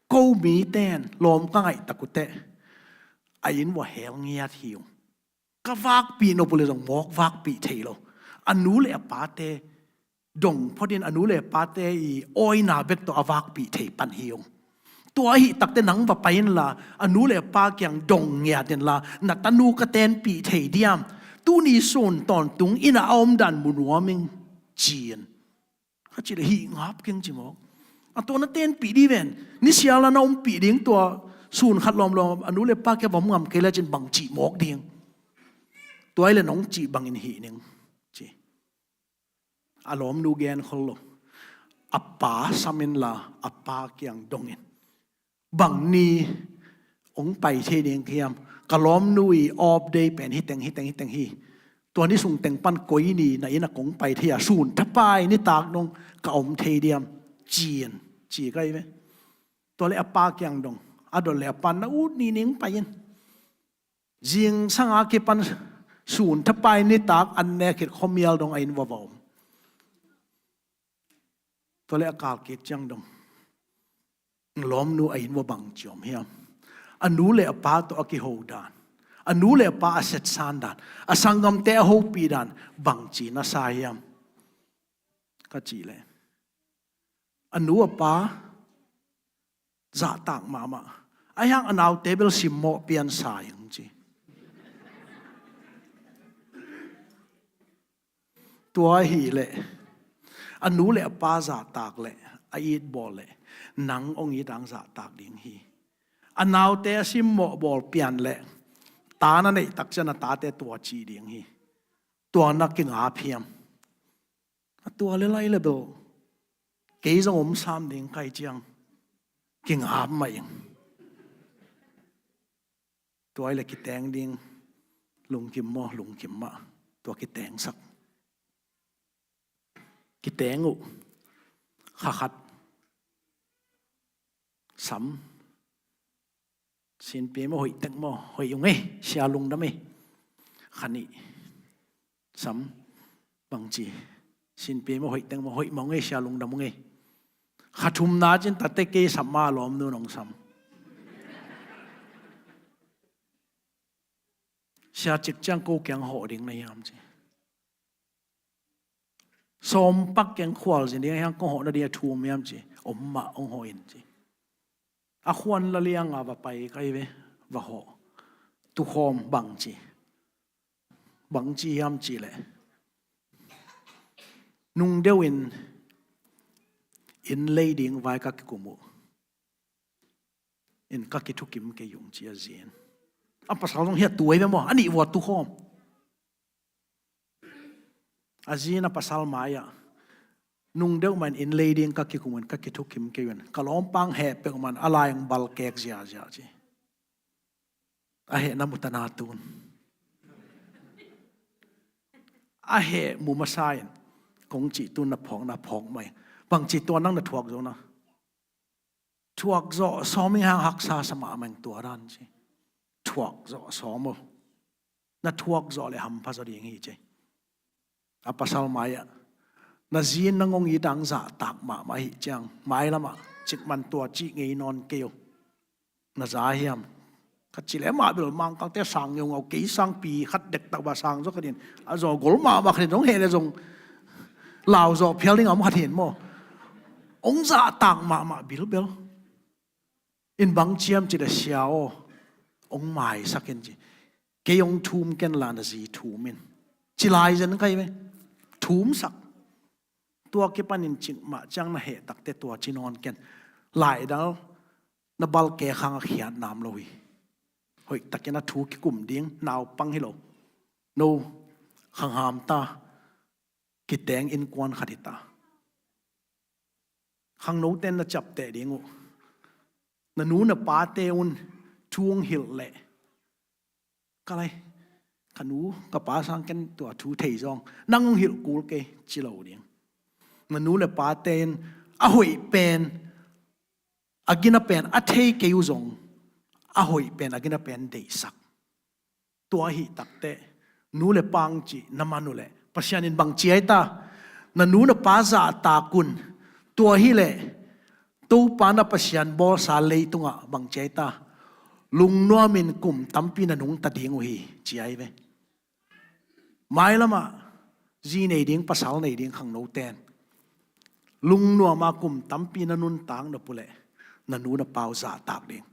Ko mite in lawm ka ngaih tak uh teh, a inn uh a hel ngiat hi ung. Ka vakpih nop uh leh zong mawk vakpih thei lo. A nu le a pate dong phot in, a nu le a pate i awina bek tawh a vakpih thei pan hi ung. Tua ahih tak teh nang va pai inla, a nu le a pa kiang dong ngiat inla, na tanu ka tenpih thei diam? Tuni sun tawntung inn ah a omdan mu nuam ing, ci in. Ka cih leh hih ngap keng ci mawk. A tua na tenpih ding ven. Nisial na na ompih ding, tua sun khat lawmlawm a nu le a pa kiang va om ngam kei leh cin bang cih mawk ding? Tua ahih leh nong cih bangin hih ning, ci. A lawmnu genkhol lo. A pa sam inla, a pa kiang dong in. Bang ni hong pai thei ding ka hiam? Ka lawmnu i off day pen hi teng, hi teng, hi teng hi. Tua ni sung teng pan koi ni na inn ah kong pai thei a, sun thapai nitak dong ka om thei diam? Ci in, ci ka hi ve. Tua leh a pa kiang dong. A dot leh a pan na ut ni ning pai in. Zingsang a kipan sun thapai nitak an nek khit khuamial dong a inn uah va om. Tua leh a kal kik ciang dong, lawmnu a inn uah bangci om hiam? A nu le a pa tawh a kiho dan, a nu le a pa a setsan dan, a sanggamte a hopih dan, bangci na sa hiam? Ka cih leh a nu a pa zahtak mahmah. Ahi hang a naute bel simmawh pian sa ing ci. Tua ahih leh a nu le a pa zahtak leh a it bawl leh nang hong it hang zahtak ding hi. A naute a simmawh bawl pian leh ta na neih tak ciang a tate tua ci ding hi. Tua na kingap hiam? A tua leh lai leh bel kei zong om sam ding ka hih ciang kingap mah ing. Tua ahih leh kiteng ding, lungkim maw, lungkim mah. Tua kitengsak. Kiteng uh. Kha khat sam. Sinpi maw, hoih tek maw, hoih ung ei, sia lungdam ei. Kha nih sam, bangci. Sinpi maw, hoih tek maw, hoih mah ung ei, sia lungdam ung ei. Kha thumna cin tate kei sam ma, lawmnu nong sam. Sia cik ciang ko kiang hawh ding na hiam ci. Sawm pak keng khualzin ding a hiang kong hawh nading a thu om hiam ci. Om mah hong hawh in ci. A khuan la liang a va pai ka hi ve, va hawh. Tukhawm bangci. Bangci hiam cih leh nung deuh in inn lei ding vai ka kikum uh in ka kithukim kei ung ci a zi in. A pasal zong hi a tuai ve maw, a nih uah tukhawm. A zi in a pasal mai-ah nung deuh mah in inn lei ding ka kikum un ka kithukim kei un. Ka lawmpa hong heh peuhmah in a lai hong balkek ziazia ci. A heh na mu ta na tun. A heh mu masa in kong cih tun na phawk na phawk mai. Bangci tua nang na thuak zo na. Thuak zawh sawm ing hang haksa sa mahmah ing tua dan ci. Thuak zawh sawm uh. Na thuak zawh leh hampha zaw ding hi ci. A pasal mai-ah na zi in nang hong it hang zahtak mahmah ahih ciang mailamah cikmah tua cih ngei nawn kei uh. Na za hiam? Ka cih leh amah bel Mangkalte sang ngeungau, kei sangpi khat dektak bang sang zaw khat in, a zaw gol mahmah khat in zong heh leh zong lau zawh phial ding a om khat hi in maw. Hong zahtak mahmah bilbel. In bang ci hiam cih leh sia aw, hong maisak in ci. Kei hong thum ken la na zi thum in. Ci lai zen kai ve. Thumsak. Tua kipanin cik mah ciang na heh takte tua ci nawn ken. Laidal na balke khang a khiat nam lo hi. Hoih takin a thu kikum ding naupang hi lo. No, khangham ta, kiteng innkuan khat hi ta. Khangnote na ciapteh ding uh. Na nu na pate un thu hong hilh leh, ka lai, ka nu ka pa sang ken tua thu thei zong, nang hong hilh kul kei, ci lo ding. Na nu le pate in a hoih pen, a gina pen a thei kei uh zong, a hoih pen, a gina pen deihsak. Tua ahih takteh nu le pa hong cih na man uh leh Pasian in bang ci ai ta? Na nu na pa zahtak un. Tua hileh Topa na Pasian bawlsa leitungah bang ci ai ta? Lungnuamin kum tampi na nungta ding uh hi, ci ai ve. Mailamah zi nei ding, pasal nei ding khangnote'n lungnuama kum tampi na nuntak nop uh leh na nu na pa uh zahtak ding.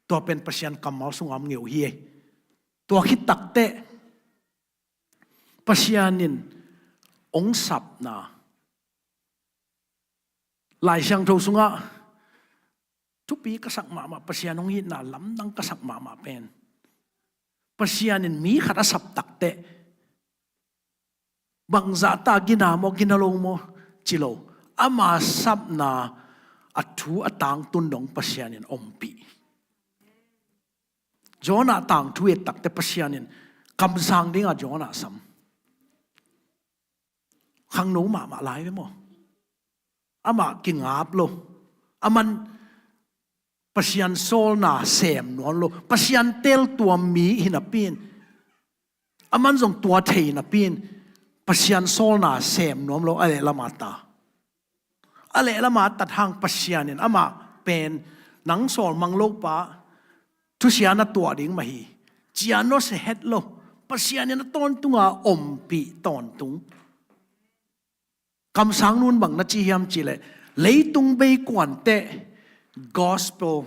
Tua pen Pasian kammal sungah om ngei uh hi. Tua khit takteh Pasian in hong sapna, Lai Siangtho sungah thupi ka sak mahmah, Pasian hong itna lamdang ka sak mahmah pen, Pasian in mi khat a sap takteh bangzah ta, gina maw, gina lo maw, ci lo. Ama sapna, a thu a tangtun dong Pasian in ompih. Jonah tangthu et takteh Pasian in kamsang dinga Jonah sam. Khangno mahmah lai ve maw? Amah kingap lo. Aman Pasian sawlna sem nuam lo. Pasian teltuam mi hi napi-in, aman zong tua thei napi-in, Pasian sawlna sem nuam lo, a leh lama ta. A leh lama tat hang Pasian in amah pen, nang sawlmang lo pa, thusia na tuah ding mah hi, ci-a nusia het lo. Pasian in a tawntunga ompih tawntung. Kamsang nu'n bang na ci hiam cih leh, leitung beikuante gospel,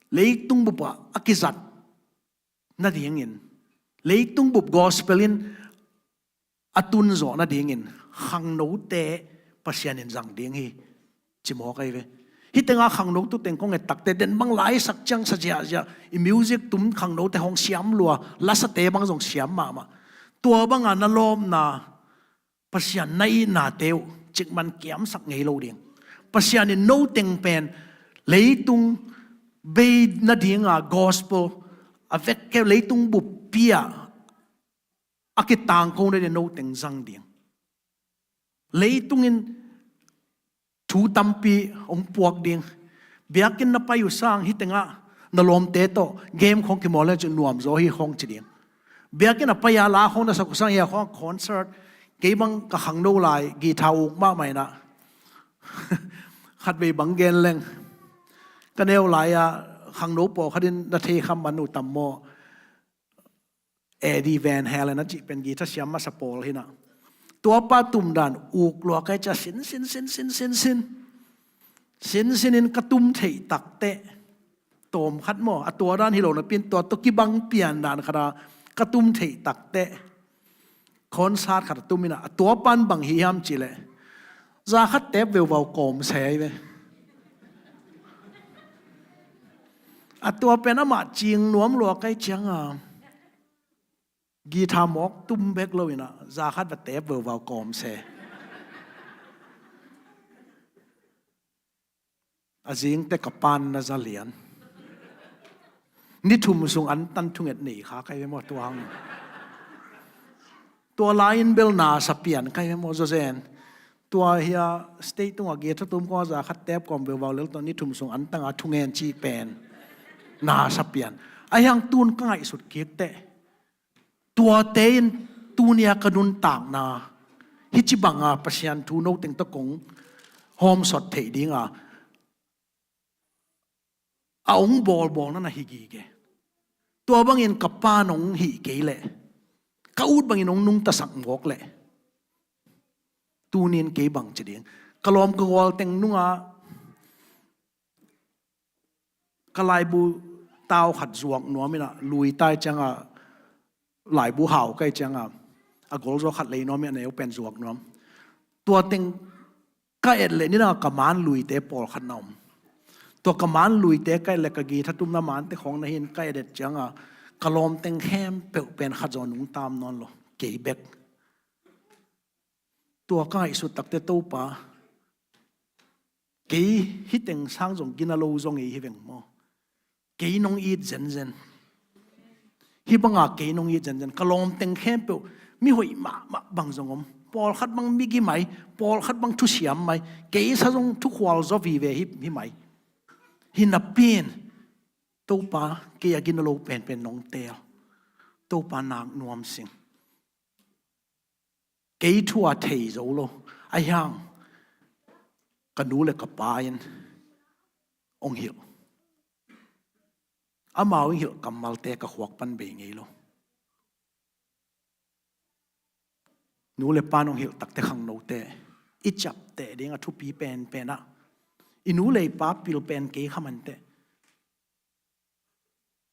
leitung bupah a kizat nadingin, leitung bup gospel in a tunzawh nadingin khangnote Pasian in zang ding hi, ci mawk ai ve. Hih tengah khangno tu teng kong et takteh, den bang laisak ciang sa ziahziah, i music tum khangnote hong siam lua, lasate bang zong siam mahmah. Tua banga na lawpna, Pasian na itnate uh cikmah kiamsak ngei lo ding. Pasian in no teng pen leitung bei nadinga gospel a vek kei, leitung buppi-a a kitangko nading no teng zang ding. Leitung in thu tampi hong puak ding. Biakinn na pai uh sang hih tengah na lawmte tawh game khawng kimawl le cin nuamzaw hi khawng ci ding. Biakinn a pai-a la khawng na sak uh sang hia khawng concert. Kei bang ka khangno lai guitar uk mahmah inah, khatvei bang gen leng, ka neu lai-a khangno pawlkhat in na thei kham man uh tam maw? Eddie Van Halen a cih pen guitar siam masa pawl hi inah, tuapa tumdan uk lua kai cia sin sin sin sin sin sin sin sin in ka tum theih takteh, tawm khat maw, a tua dan hi lo napi-in tua tawh kibang pian dan khat a ka tum theih takteh, concert khat a tum inah, a tuapa'n bang hi hiam cih leh, za khat tep veuvau kawm se ai ve. A tua pen amah cing nuam lua kai cianga guitar mawk tum bek lo inah, za khat va tep veuvau kawm se. A zingte ka pa'n na za lian. Ni thum sung antan thunget nei kha kai ve maw tua hang. Tua lai-in bel na sa pian kai ve maw zawzen. Tua hia stage tungah guitar tum kawma za khat tep kawm veuvau lel tawh ni thum sung antanga thungen cih pen na sa pian. Ahi hang tu'n ka ngaihsut kik teh, tuate in tuni-a ka nuntakna, hih ci banga Pasian thu no teng tawh kong hawmsawt theih dinga a hong bawlbawlna na hi gige. Tua bangin ka pa'n hong hih kei leh, ka ut bangin hong nungtasak mawk leh, tuni-in kei bang ci ding? Ka lawm ka gual teng nungah ka laibu tau khat zuak nuam inah, lui tai cianga laibu hau kai cianga, a golzaw khat lei nuam hi, a neu pen zuak nuam. Tua teng ka et leh nidang a ka man luite pawlkhat na om. Tua ka man luite ka et leh ka githatumna mante khawng na hi in ka et et cianga ka lawmteng khempeuh pen khat zaw nungta om nawn lo, kei bek. Tua ka ngaihsut takte, Topa, kei hih teng sang zong gina lo zong ei hi veng maw? Kei nong it zenzen. Hih banga kei nong it zenzen. Ka lawmteng khempeuh, mi hoih mahmah bang zong om, pawlkhat bang migi mai, pawlkhat bang thusiam mai, kei sa zong thukhual zaw vive hi, hi mai. Hi napi in, Topa, kei a gina lo penpen nong teel. Topa, nak nuam sing. Kei thu a thei zo lo, ahi hang ka nu le ka pa in hong hilh, amau in hilh kammalte ka khuak pan bei ngei lo. Nu le pa in hong hilh takte khangnote, i ciapteh ding a thupi penpen ah, i nu le i pa pil pen kei kha manteh,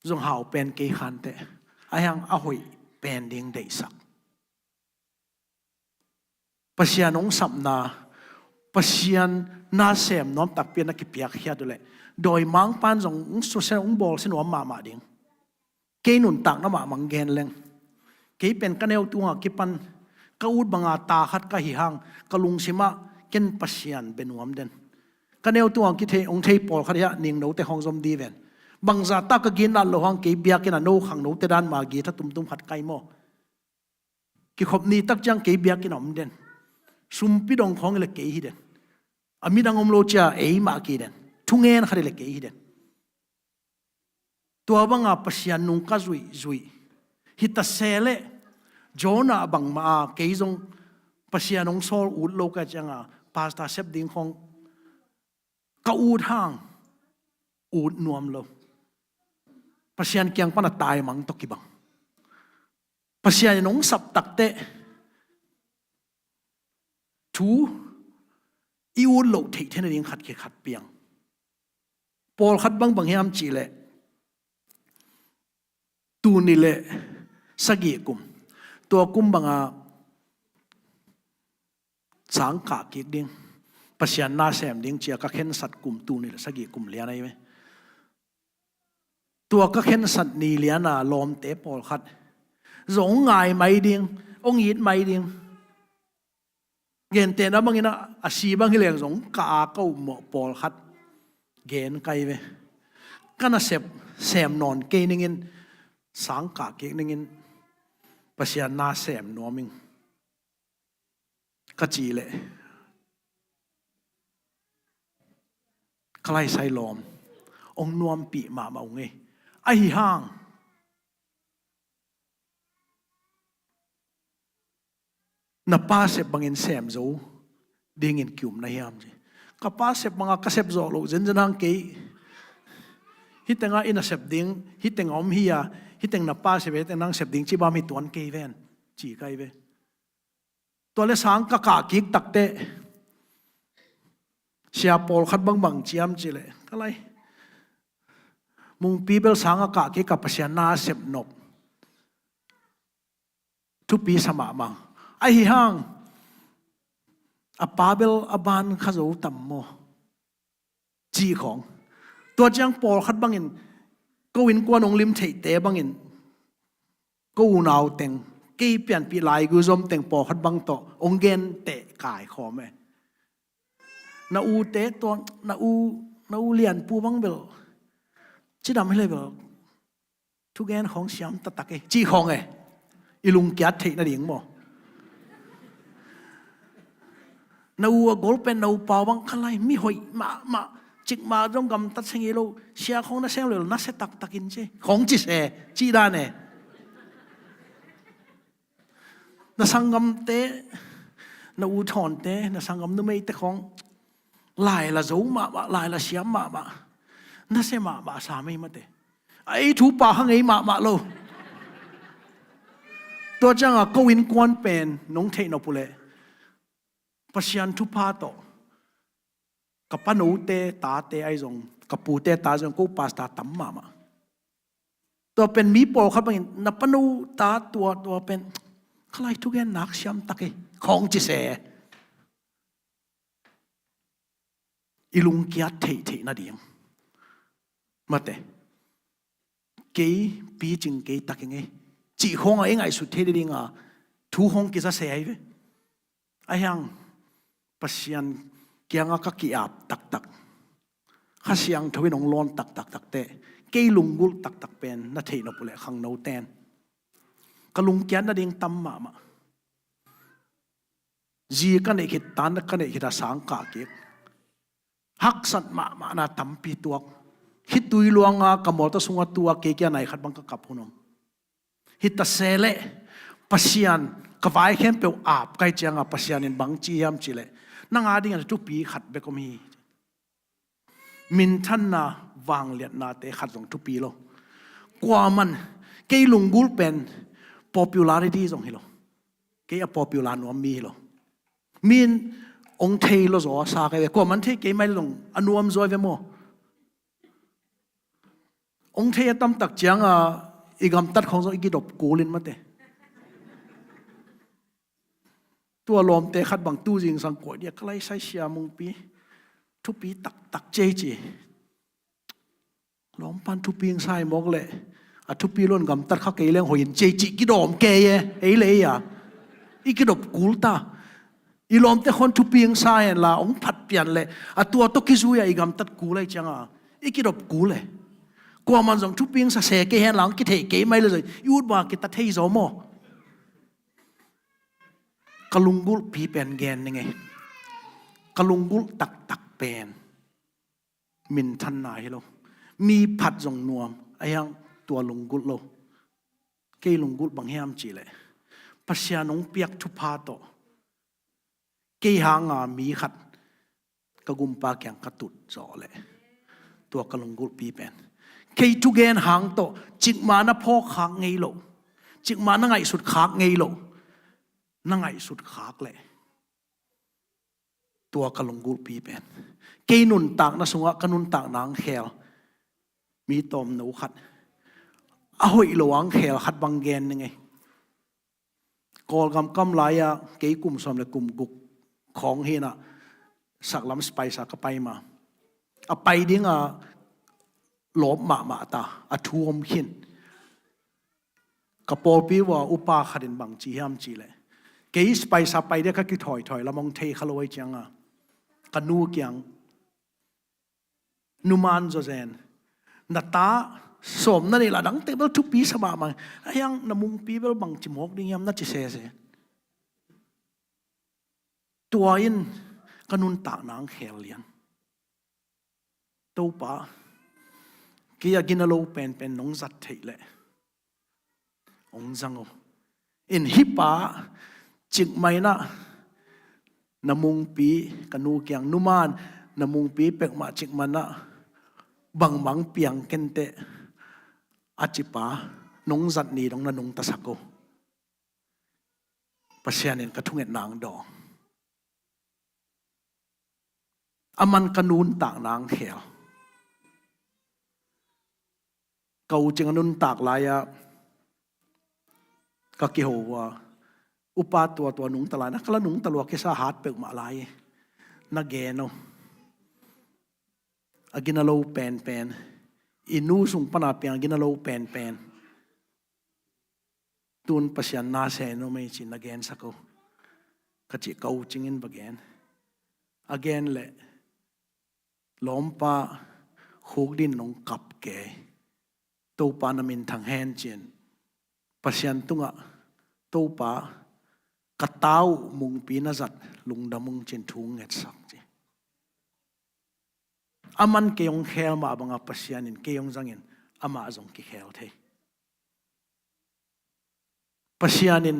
zong hau pen kei khanteh, ahi hang a hoih pen ding deihsak. Pasian hong sapna, Pasian na sem nuam takpi a na kipiakkhiat uh leh, dawimangpa'n zong hong susia, hong bawlsia nuam mahmah ding. Kei nuntakna mahmah hong gen leng, kei pen ka neu tunga kipan ka ut banga ta khat ka hi hang, ka lungsimah ken Pasian bia nuam den. Ka neu tunga kithei, hong thei pawlkhat hiah ningnote khawng zom di ven. Bangzah tak ka ginat loh hang, kei biakinn a no khangnote dan ma githa tumtum khat kai maw? Kikhop ni tak ciang kei biakinn a om den. Sumpi dong khawng hi leh kei hi den. A midang om lo cia ei mah kei den. Thungen khat hi leh kei hi den. Tua banga Pasian nung ka zuihzuih hi ta se leh, Jonah bangmah a kei zong Pasian hong sawl ut lo ka cianga pastor sep ding khawng ka ut hang ut nuam lo. Pasian kiang pan a taimang tawh kibang. Pasian in hong sap takteh thu i ut loh theih theihna ding khat khit khat piang. Pawlkhat bangbang hiam cihleh, tul nih le sagih kum, tua kum banga sang kah kik ding, Pasian na sem ding cia ka khensat kum tul nih le sagih kum lian ahi ve. Tua ka khensat ni liana lawmte pawlkhat zong ngai mai ding, hong it mai ding. Gentehna bangin a, a si bang hi leng zong ka a ka upmawh pawlkhat gen kai ve. Ka nasep sem nawn kei ningin, sang kah kik ningin, Pasian na sem nuam ing ka cih leh, ka laisai lawm hong nuampih mahmah ung ei. Ahi hang, na pa sep bangin sem zo dingin ki-um na hiam ci. Ka pa sep banga ka sep zawh loh zenzen hang kei. Hih tenga i nasep ding, hih teng a om hi a, hih teng na pa sep, hih teng nang sep ding ci bang hi tuan kei ven, ci kai ve. Tua le sang ka kah kik takteh, sia pawlkhat bangbang ciam cihleh, ka lai, Mungpi bel sang a kah kik a, Pasian na a sep nop thupi sa mahmah. Ahi hang, a pa bel a ban kha zo tam maw? Cih khawng. Tua ciang pawlkhat bangin, ko innkuan hong lim theihte bangin, ko unau teng, kei pianpih laigui zom teng pawlkhat bang tawh hong genteh kaikhawm e. Na ute tua, na u, na u Lianpu bang bel cidam hi leh bel thugen khawng siam taktak e, cih khawng e. I lungkiat theih nading maw? Na u a gol pen na u pau bang, ka lai, mi hoih mahmah, cikmah zong gamtat se ngei lo, sia khawng na sem lel na se taktakin ci, khawng ci se, cih dan e. Na sanggamte, na u thawnte, na sanggam numeite khawng laila zo mahmah, laila siam mahmah, na se mahmah sa mei mate. A ei thu pa kha ngei mahmah lo. Tua cianga ko innkuan pen nong theih nop uh leh, Pasian thupha tawh ka panote tate ahi zong, ka pute ta zong, ko pastor tam mahmah. Tua pen mi pawlkhat bangin, na pano ta tua, tua pen Khalai thugen nak siam tak hi khawng ci se. I lungkiat theihtheih nading. Mate. Kei picing kei tak ing ei cih khawngah i ngaihsut thei ding a thu khawng kiza se ahi ve. Ahi hang Pasian kiangah ka ki-ap taktak, Kha Siangtho in hong lawn taktak takteh kei lunggulh taktak pen na theih nop uh leh khangno ten ka lungkiat nading tam mahmah. Zi ka neih khit, tan ka neih khit a sang kah kik. Haksat mahmahna tampi tuak. Khitui luanga ka mawtaw sungah tua kei kia nai khat bang ka kap hun om. Hi ta se leh Pasian ka vai khempeuh ap kai cianga Pasian in bang ci hiam cih leh nang a dingin thupi khat bek om hi. Minthanna vangliatnate khat zong thupi lo. Kuaman kei lunggulh pen popularity zong hi lo. Kei a popular nuam mi hi lo. Min ong thei lo zaw a sa kai ve. Kuaman thei kei mai lo zong a nuam zaw ve maw? Ong thei a tamtak cianga i gamtat khawng zong i kidop kulin mate. Tua lawmte khat bang tu zingsang kuai dia ka laisai sia mungpi thupi taktak cei ci. Lawmpan thupi ing sai mawk leh a thupi lon gamtat kha kei leng hoihin cei cih kidawm kei e, ei le ei a i kidop kul ta. I lawmte khon thupi ing sa henla ong phat pian leh a tua tawh kizui a i gamtat kul ahi cianga i kidop kul e. Kuaman zong thupi ing sa se kei henla ong kithei kei mai le zong i ut ba kita thei zaw maw? Ka lunggulhpi pen gen ning ei. Ka lunggulh taktak pen minthanna hi lo. Mi phat zong nuam ahi hang tua lunggulh lo. Kei lunggulh bang hiam cih leh Pasian hong piak thupha tawh kei hanga mi khat ka gumpa kiang ka tut zawh leh tua ka lunggulhpi pen kei thugen hang tawh cikmah na phawk khak ngei lo, cikmah na ngaihsut khak ngei lo, na ngaihsut khak leh tua ka lunggulhpi pen kei nuntakna sungah ka nuntakna ang khel mi tawmno khat a hoih lo ang khel khat bang gen ning ei. Kawlgam kam lai-ah kei kum sawm le kum guk khawng hinah saklam spaisa ka pai ma a pai dinga lawp mahmah ta a thu om khin. Ka pawlpi vua upa khatin bang ci hiam cih leh kei spaisa pai dia ka kithawithawi lam hong thei kha lo ahi cianga ka nu kiang numan zawzen na ta sawm na neih lah dangte bel thupi sa mahmah. Ahiang na mungpi bel bang ci mawk ding hiam na ci sese. Tua in ka nuntakna ang khel lian. Topa kei a gina lo penpen nong zat theih leh hong zang uh. In hipa cikmah inah na mungpi ka nu kiang numan na mungpi pekmah cikmah inah bangbang piang kenteh a cipa nong zat ni dong na nungtasak uh. Pasian in ka thungetna ang dawng. Aman ka nuntakna ang khel. Ka u cing a nuntak lai-ah ka kiho uh a upa tua tua nungta lai na ka la nungta lua kisa hat peuhmah lai na gen uh. A gina lo penpen i nu sung pana piang a gina lo penpen tun Pasian na se no mei ci na gensak uh ka cih ka u cingin va gen. A gen leh lawmpa khuk din nong kap kei. Topa na minthang hen cin Pasian tungah Topa ka tau mungpi na zat lungdam ung cin thu ngetsak ci. Aman kei hong khel mah banga Pasian in kei hong zangin amah zong kikhel thei. Pasian in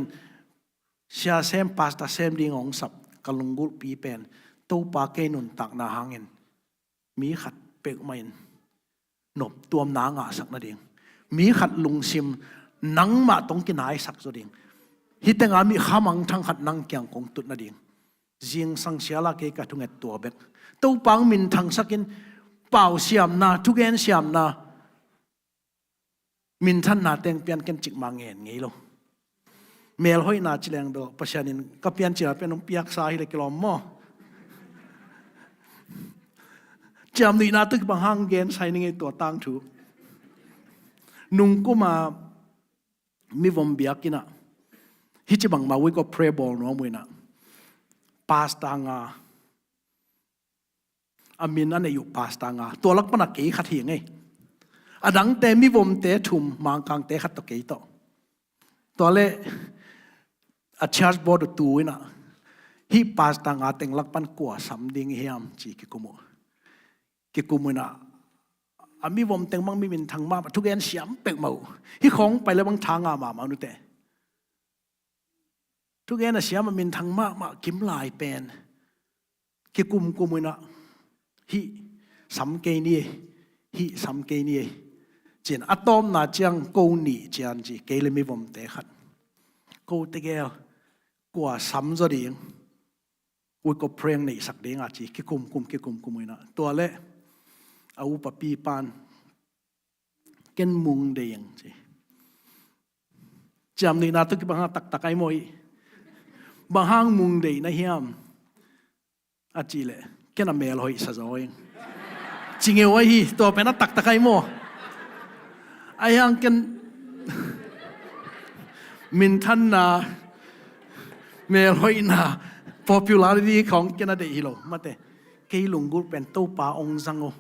siasem pastor sem ding hong sap ka lunggulhpi pen Topa kei nuntakna hangin mi khat peuhmah in noptuamna a ngahsak nading mi khat lungsim nangmah tong kinaisak zaw ding. Hitenga mi khamangthang khat nang kiang kong tut nading zingsang siala kei ka thunget tua bek Topa ang minthangsakin pau siamna thugen siamna minthanna teng pian ken cikmah ngen ngei lo. Melhoihna ci leng bel Pasian in ka piancil a pen hong piaksa hi le kilawm maw? Ciamnuihna tawh kibang hang gen sai ning ei tua tangthu. Nungkum a mivom biakinn ah hih ci bangmah week of prayer bawl nuam uh in ah, pastor nga, a min a nei uh pastor nga, tua lak pan a kei khat hi ngei. A dangte mivomte thum, Mangkangte khat tawh kei tawh. Tua leh a church board uh tu in ah, hih pastor nga teng lak pan kua sam ding hiam ci kikum uh. Kikum uh in ah, a mivom teng bang mi minthang mahmah, thugen siam pek mah uh. Hih khawng pai le bang tha ngah mahmah uh nute. Thugen a siam a minthang mahmah kim lai pen kikumkum uh in ah, hih sam kei ni ei, hih sam kei ni ei, ci-in a tawpna ciang ko nih cian ci, kei le mivomte khat. Ko tegel kua sam zaw ding, week of prayer neihsak ding a ci, kikumkum kikumkum uh in ah, tua leh a upapi pan, ken mung deih ing ci. Ciamnuihna tawh kibang hang taktak ai maw ih? Bang hang mung deih na hiam? A cih leh, ken a melhoih sa zaw ing ci ngeu ai hi. Tua pen a taktak ai maw? Ai hang ken minthanna, melhoihna, popularity khawng ken a deih hi lo mate. Kei lunggulh pen Topa hong zang uh,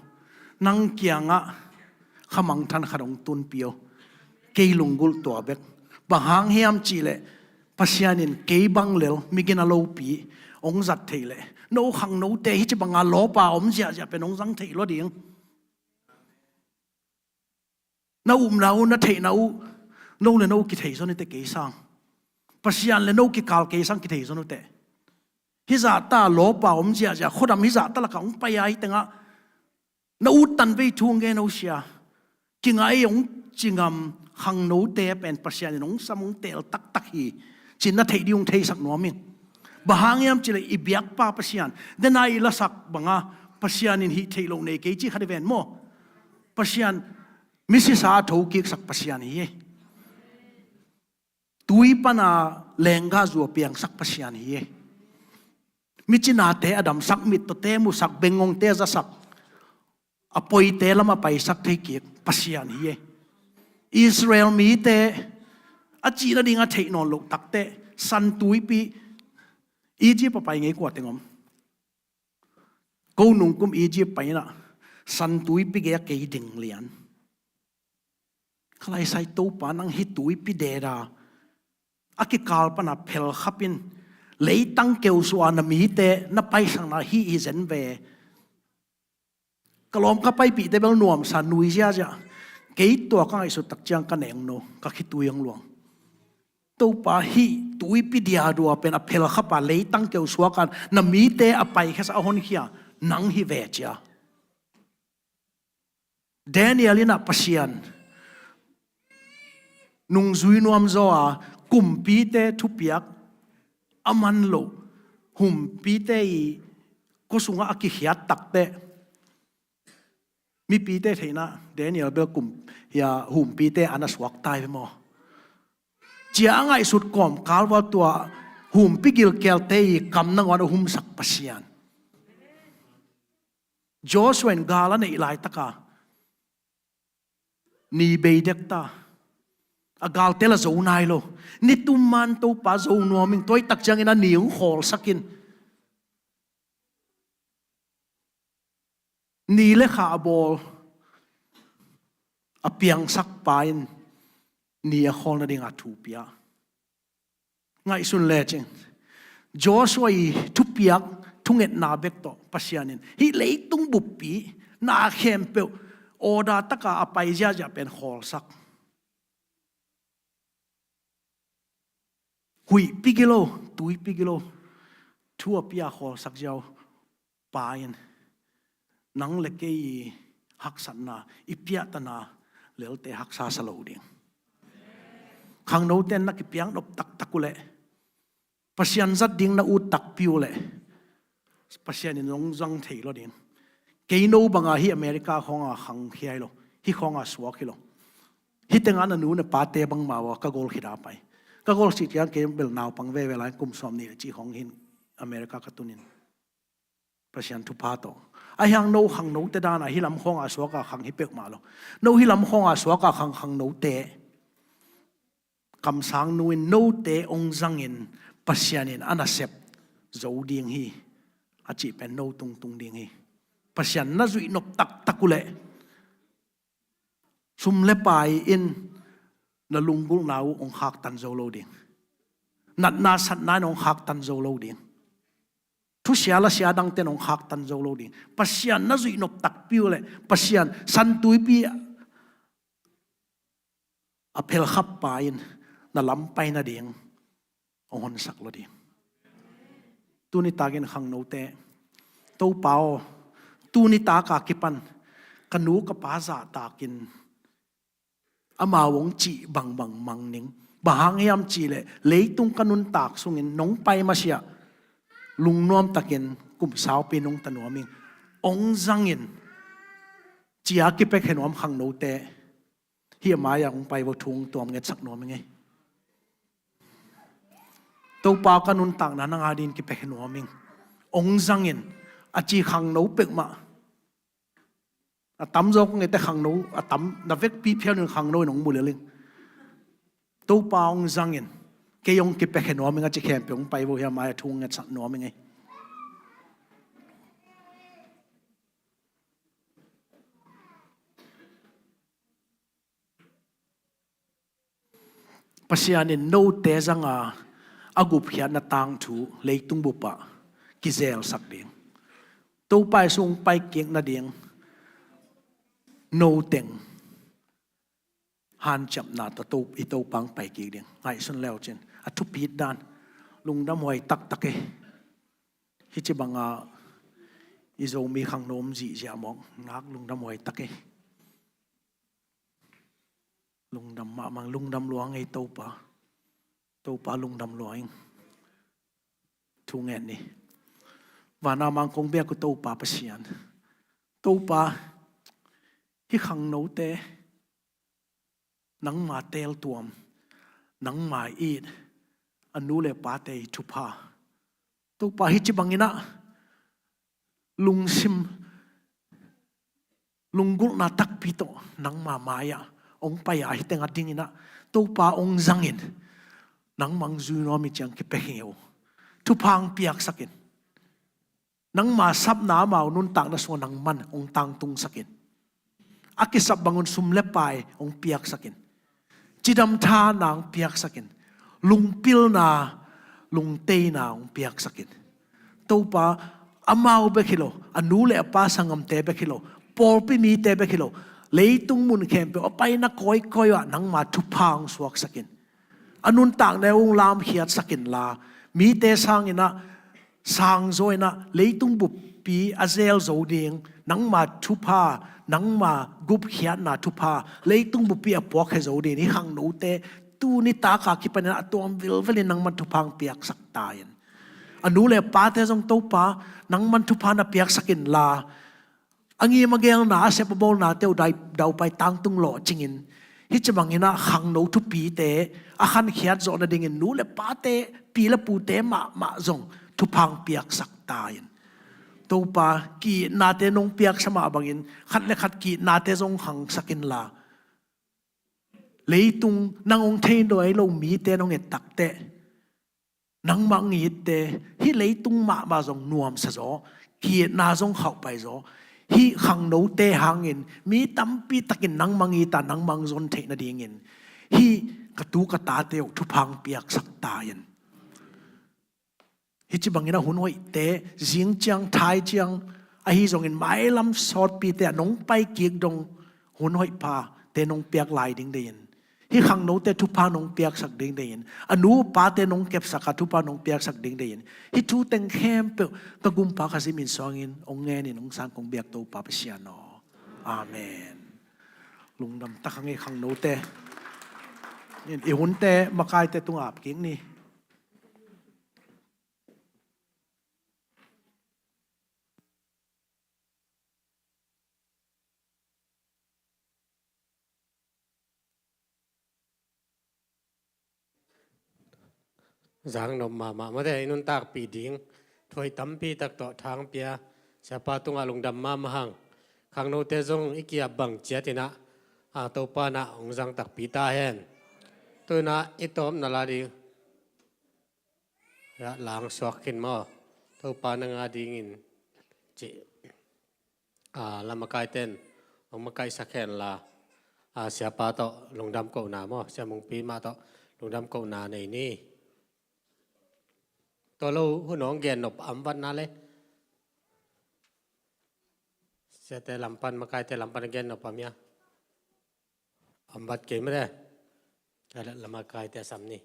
nang kiangah khamangthan khat hong tunpih uh. Kei lunggulh tua bek. Bang hang hiam cih leh, Pasian in kei bang lel mi gina lopi hong zat theih leh, no khangnote hih ci banga lawpa om ziahziah pen hong zang theih lua ding. Na upna uh, na theihna uh, no le no kithei zaw nute kei sang. Pasian le no kikal kei sang kithei zaw nute. Hih zahta lawpa om ziahziah, khuadam hih zahta lakah hong pai a, hih tengah na uttan vei thu ngen ho sia. Kingai hong ci ngam khangnote pen Pasian in hong sam hong teel taktak hi, ci-in na theih ding hong theisak nuam ing. Bang hang hiam cih leh i biakpa Pasian, dena i lasak banga Pasian in hih theih loh nei kei ci khat i ven maw? Pasian, misisa a thokiksak Pasian hi ei. Tui pana lenggahzu a piangsak Pasian hi ei. Micinate a damsak, mittawte musak, bengngongte zasak, a poite lam a paisak thei kik Pasian hi ei. Israel mite a cih nading a theih nawn loh takteh, San Tuipi, Egypt a pai ngei kua teng om? Ko nungkum Egypt pai in ah, San Tuipi gei a kei ding lian. Ka laisai Topa, nang hih tuipi deda a kikal pana phelkhap in, leitang keu suah na mite na paisakna hih hi zen ve. Ka lawm ka paipihte bel nuamsa nui ziahziah. Kei tua ka ngaihsut tak ciang ka nengno, ka khitui hong luang. Topa, hih tuipi diadua pen a phelkhap a leitang keu suak a na mite a paikhia a honkhia nang hi ve, ci a. Daniel in ah Pasian nungzui nuam zaw a, kumpite thupiak a man loh humpite i khua sungah a kikhiat takteh, mipite theihna Daniel bel kum, hia, humpite an a suak tai ve maw? Ci a ngaihsut kawmkal val tua humpi gilkialte i kam nangawn a humsak Pasian. Joshua in gal a neih laitaka ni bei dekta, a galtel a zo nai lo. Ni tum man Topa zo nuam ing, tua hi tak ciangin a ni hong khawlsak in, ni le kha a bawl a piangsak pa in ni a khawl nadinga thu pia. Ngaihsun lecin Joshua i thupiak thungetna bek tawh Pasian in hih leitung buppi na khempeuh order taka a pai ziahziah pen khawlsak. Huih pi gilo, tui pi gilo, thu a pia khawlsak ziau pa in nang le kei i haksatna, i piahtana lelte haksa sa lo ding. Khangnote in na kipiak nop taktak uhleh, Pasian zat ding na ut takpi uhleh, Pasian in hong zang thei lo ding. Kei no banga hih America khawnga khang hi lo, hih khawnga suak hi lo. Hih tengah na nu na pate bangmah uh a ka gol khit a pai. Ka golsih ciang kei bel naupang veve lai, kum sawmnih le cih khawng hi-in America ka tunin. Pasian thupha tawh. Ahi hang no khangnote dan a hih lam khawng a suak a khang hi peuhmah lo. No hih lam khawng a suak a khang khangnote, kamsangnu in note hong zangin Pasian in a nasep zo ding hi, a cih pen no tungtung ding hi. Pasian na zuih nop taktak uh leh, sum le pai in na lunggulhna uh hong khaktan zo lo ding. Natna satna in hong khaktan zo lo ding. Thusia lasia dangte in hong khaktan zo lo ding. Pasian na zuih nop takpi uh leh, Pasian santuipi a phelkhappa in na lam pai nading hong honsak lo ding. Tuni takin khangnote, Topa aw, tuni taka kipan ka nu ka pa zahtakin amau hong cih bangbang mang ning. Bang hang hiam cih leh leitung ka nuntak sungin nong pai masiah lungnuamtakin kum saupi nong ta nuam ing. Hong zangin, ci-a kipia khe nuam khangnote, hih a mai-ah hong pai vo, thu hong tuam ngetsak nuam ing ei. Topa, ka nuntakna nang a dingin kipia khe nuam ing. Hong zangin, a ci khangno peuhmah. A tamzaw kong ete khangno, a tam, na vekpi phial in khangno in hong mu lel ing. Topa, hong zangin, kei hong kipia khe nuam ing, a ci khempeuh hong pai vo, hih a mai-ah thu hong ngetsak nuam ing ei. Pasian in note zanga a gupkhiatna tangthu leitung bupah kizelsak ding. Topa i sung paikik nading no teng hanciamna tawh to, i Topa hong paikik ding. Ngaihsun leu cin. A thupit dan. Lungdam huai taktak ei. Hih ci banga i Zomi khangno om zihziah mawk. Ngak lungdam huai tak ei. Lungdam mahmah, lungdam lua ing ei Topa. Topa lungdam lua ing. Thu ngen ni. Vana mang kong biak uh Topa Pasian. Topa, hih khangnote, nangma teeltuam, nangma it, a nu le pate i thupha. Topa, hih ci bangin ah, lungsim, lunggulhna takpi tawh nangma mai-ah hong pai a, hih teng a dingin ah, Topa, hong zangin, nangmah hong zui nuam hi ciang kipia hi uh. Thupha hong piaksak in. Nangma sapna amau nuntakna sungah nangman hong tangtungsak in. A kisap bangun sum le pai hong piaksak in. Cidam thana hong piaksak in. Lungpilna, lungteina hong piaksak in. Topa, amau bek hi lo, a nu le a pa sangamte bek hi lo, pawlpi mite bek hi lo, leitung mun khempeuh a paina kawikawi ah nangma thupha hong suaksak in. A nuntakna hong lamkhiatsak inla, mite sangin ah, sangzaw in ah, leitung buppi a zel zo ding, nangma thupha, nangma gupkhiatna thupha, leitung buppi a puakkhia zo ding, hih khangnote, tuni taka kipanin ah a tuam vilvelin nangman thupha hong piaksak ta in. A nu le pate zong Topa, nangman thupha na piaksak inla, a ngim a gelna, a sep a bawlnate uh dai, daupai tangtung lawhcingin, hih ci bangin ah khangno thupite a khankhiat zawh nadingin nu le pate, pi le pute mahmah zong thupha hong piaksak ta in. Topa, ki-itnate nong piaksa mah bangin khat le khat ki-itnate zong khangsak inla, leitung nang hong thei nuai lo mite nong et takteh, nangmah hong itte, hih leitung mahmah zong nuamsa zaw, ki-itna zong khauhpai zaw, hih khangnote hangin mi tampi takin nangmah hong it a, nangmah hong zon theih nadingin, hih ka tu ka tate uh thupha hong piaksak ta in. Hih ci bangin ah hun hoihte, zing ciang, thai ciang, ahi zongin mailam sawtpite ah nong paikik dong hun hoih phate nong piak lai ding deihin, hih khangnote thupha nong piaksak ding deihin, a nu pate nong kepsak a thupha nong piaksak ding deihin, hih thu teng khempeuh ka gumpa Khazih min suangin hong ngenin hong sang kong biak Topa Pasian aw. Amen. Lungdam tak hang ei khangnote. I hunte makaite tungah ap kik ni. Zang nop mahmah mate, i nuntakpih ding thu hoih tampi tak tawh thangpia Siapa tungah lungdam mahmah hang. Khangnote zong i kiap bang ciat in ah, a, Topa in ah hong zang takpi ta hen. Tu in ah i tawpna la ding, ya, langsuak khin maw? Topa na nga dingin ci. A, lamakaite'n hong makaihsak hen la, a, Siapa tawh lungdam kohna maw, Sia Mungpi mah tawh lungdam kohna nei ni. Tua lo hun hong gen nop om vat na le, Siate lam pan, makaite lam pan gen nop om hia? Om vat kei mate. Tua leh lamakaite sam ni.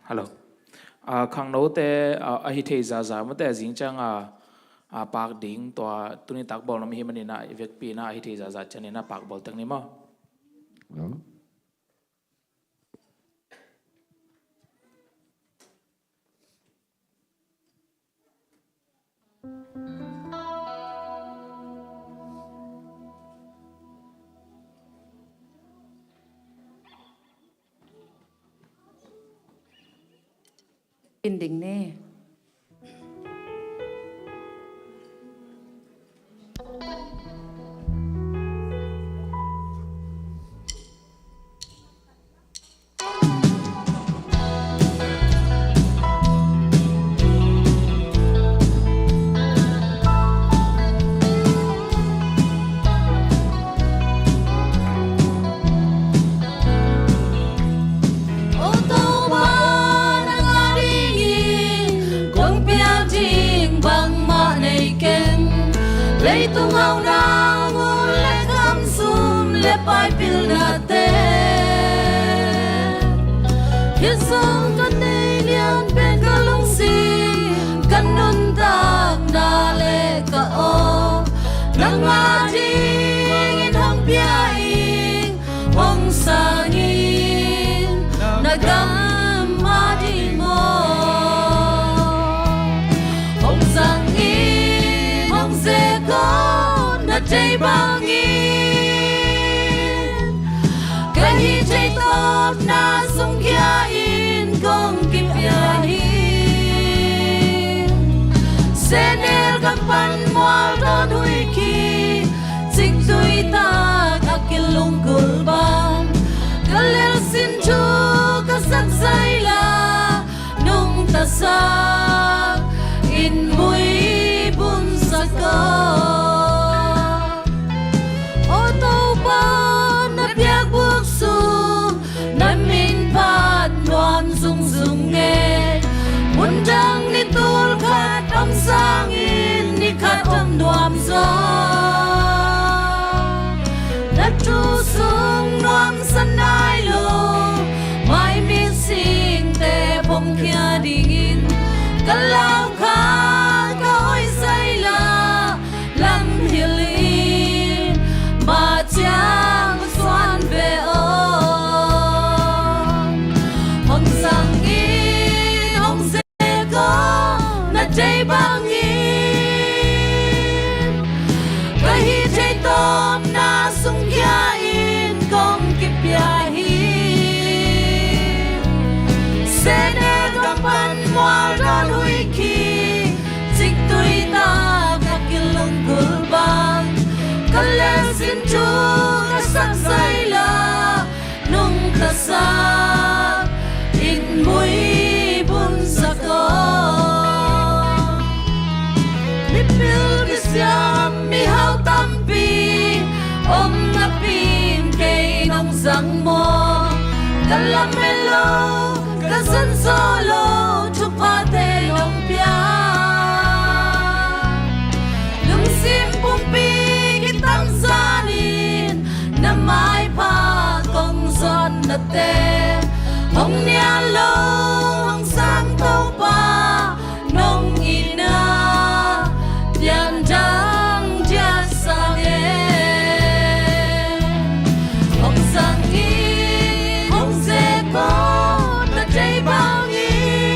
Hello. A, khangnote, a, a hi thei zaza mate, a zing ciang a, a, pak ding tua tuni tak bawl nuam hi manin ah, i vekpi in ah a hi thei zaza ciangin ah pak bawl tek ni maw? Hello. Inn ding ni. O Topa, nang a dingin kong piak ding bangmah nei keng. Leitung hauhna, ngun le kham, sum le pai pilnate, hih zong ka nei lian pen ka lungsim, ka nuntakna le ka aw, nang a dingin hong pia ing, hong sang ing, na gam a ding maw. Hong zang in, hong zek aw, na deih bangin, ka hih theih tawpna sung khia in kong kipia hi. Sehnel gam pan mual dawn huih khi, ciktui tak a kilunggulh bang, ka lelsin thu ka sak zaila, nungtasak in muibun sak aw. O Topa, na biakbuk sung na min phat nuam zungzung e. Mundang ni tul khat om sangin ni khat om nuam zaw. Na thu sung nuamsa nai lo, maimit singte phongkhia dingin ka lau kha, ka oi zaila, lam hilh in, ma ciang suan ve aw. Hong zang in, hong zek aw, na deih bangin, ka hih theih tawpna sung khia in kong kipia hi. Sehnel gam pan mual dawn huih khi, ciktui tak a kilunggulh bang, ka lelsin thu ka sak zaila, nungtasak in muibun sak aw. Mipil kisiam mihau tampi om napi-in kei nong zang maw? Ka lamen lo, ka zon zawh lo thuphate nong pia. Lungsim pumpi kitamzan in na maipha kong zawhnate, hong nial lo, hong sang Topa nong itna pian dang diahsak e. Hong zang in, hong zek aw, na deih bangin,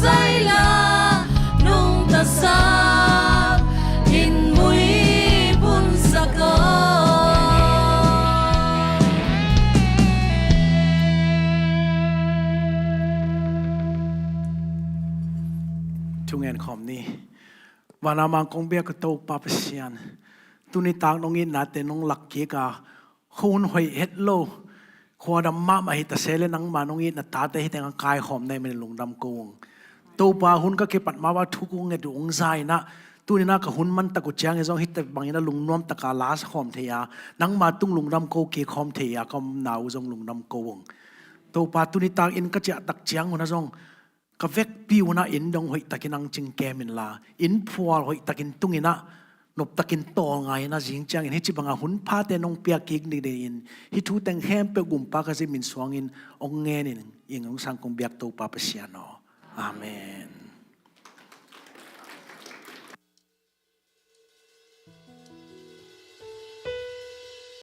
Zaila nungtasak in muipunsak aw. Thungen khawm ni. Vana mangkong biak ka Topa Pasian, tuni tak nong itnate nong lak kik a, khun hoih het lo, khuadam mahmah hi ta se le nangma nong itna tate hi teng a kaikhawm na hi manin lungdam ko ung. Topa, hun ka kipat ma-a thu kong nget uh hong za in ah, tuni-in ah ka hun mantak uh ciangin zong hih teh bangin a lungnuam taka la sa khawm thei a, nangma tung lungdam ko kik khawm thei a ka omna uh zong lungdam ko ung. Topa, tuni tak inn ka ciah tak ciang hun ah zong ka vekpi un ah inn dong hoih takin hong cing kem inla, inn phual hoih takin tung in ah, nop takin tawl ngai in ah, zing ciangin hih ci banga hun phate nong piak kik ding dingin hih thu teng khempeuh Gumpa ka zia min suangin hong ngen ing. Ing hong sang kong biak Topa Pasian aw. Amen.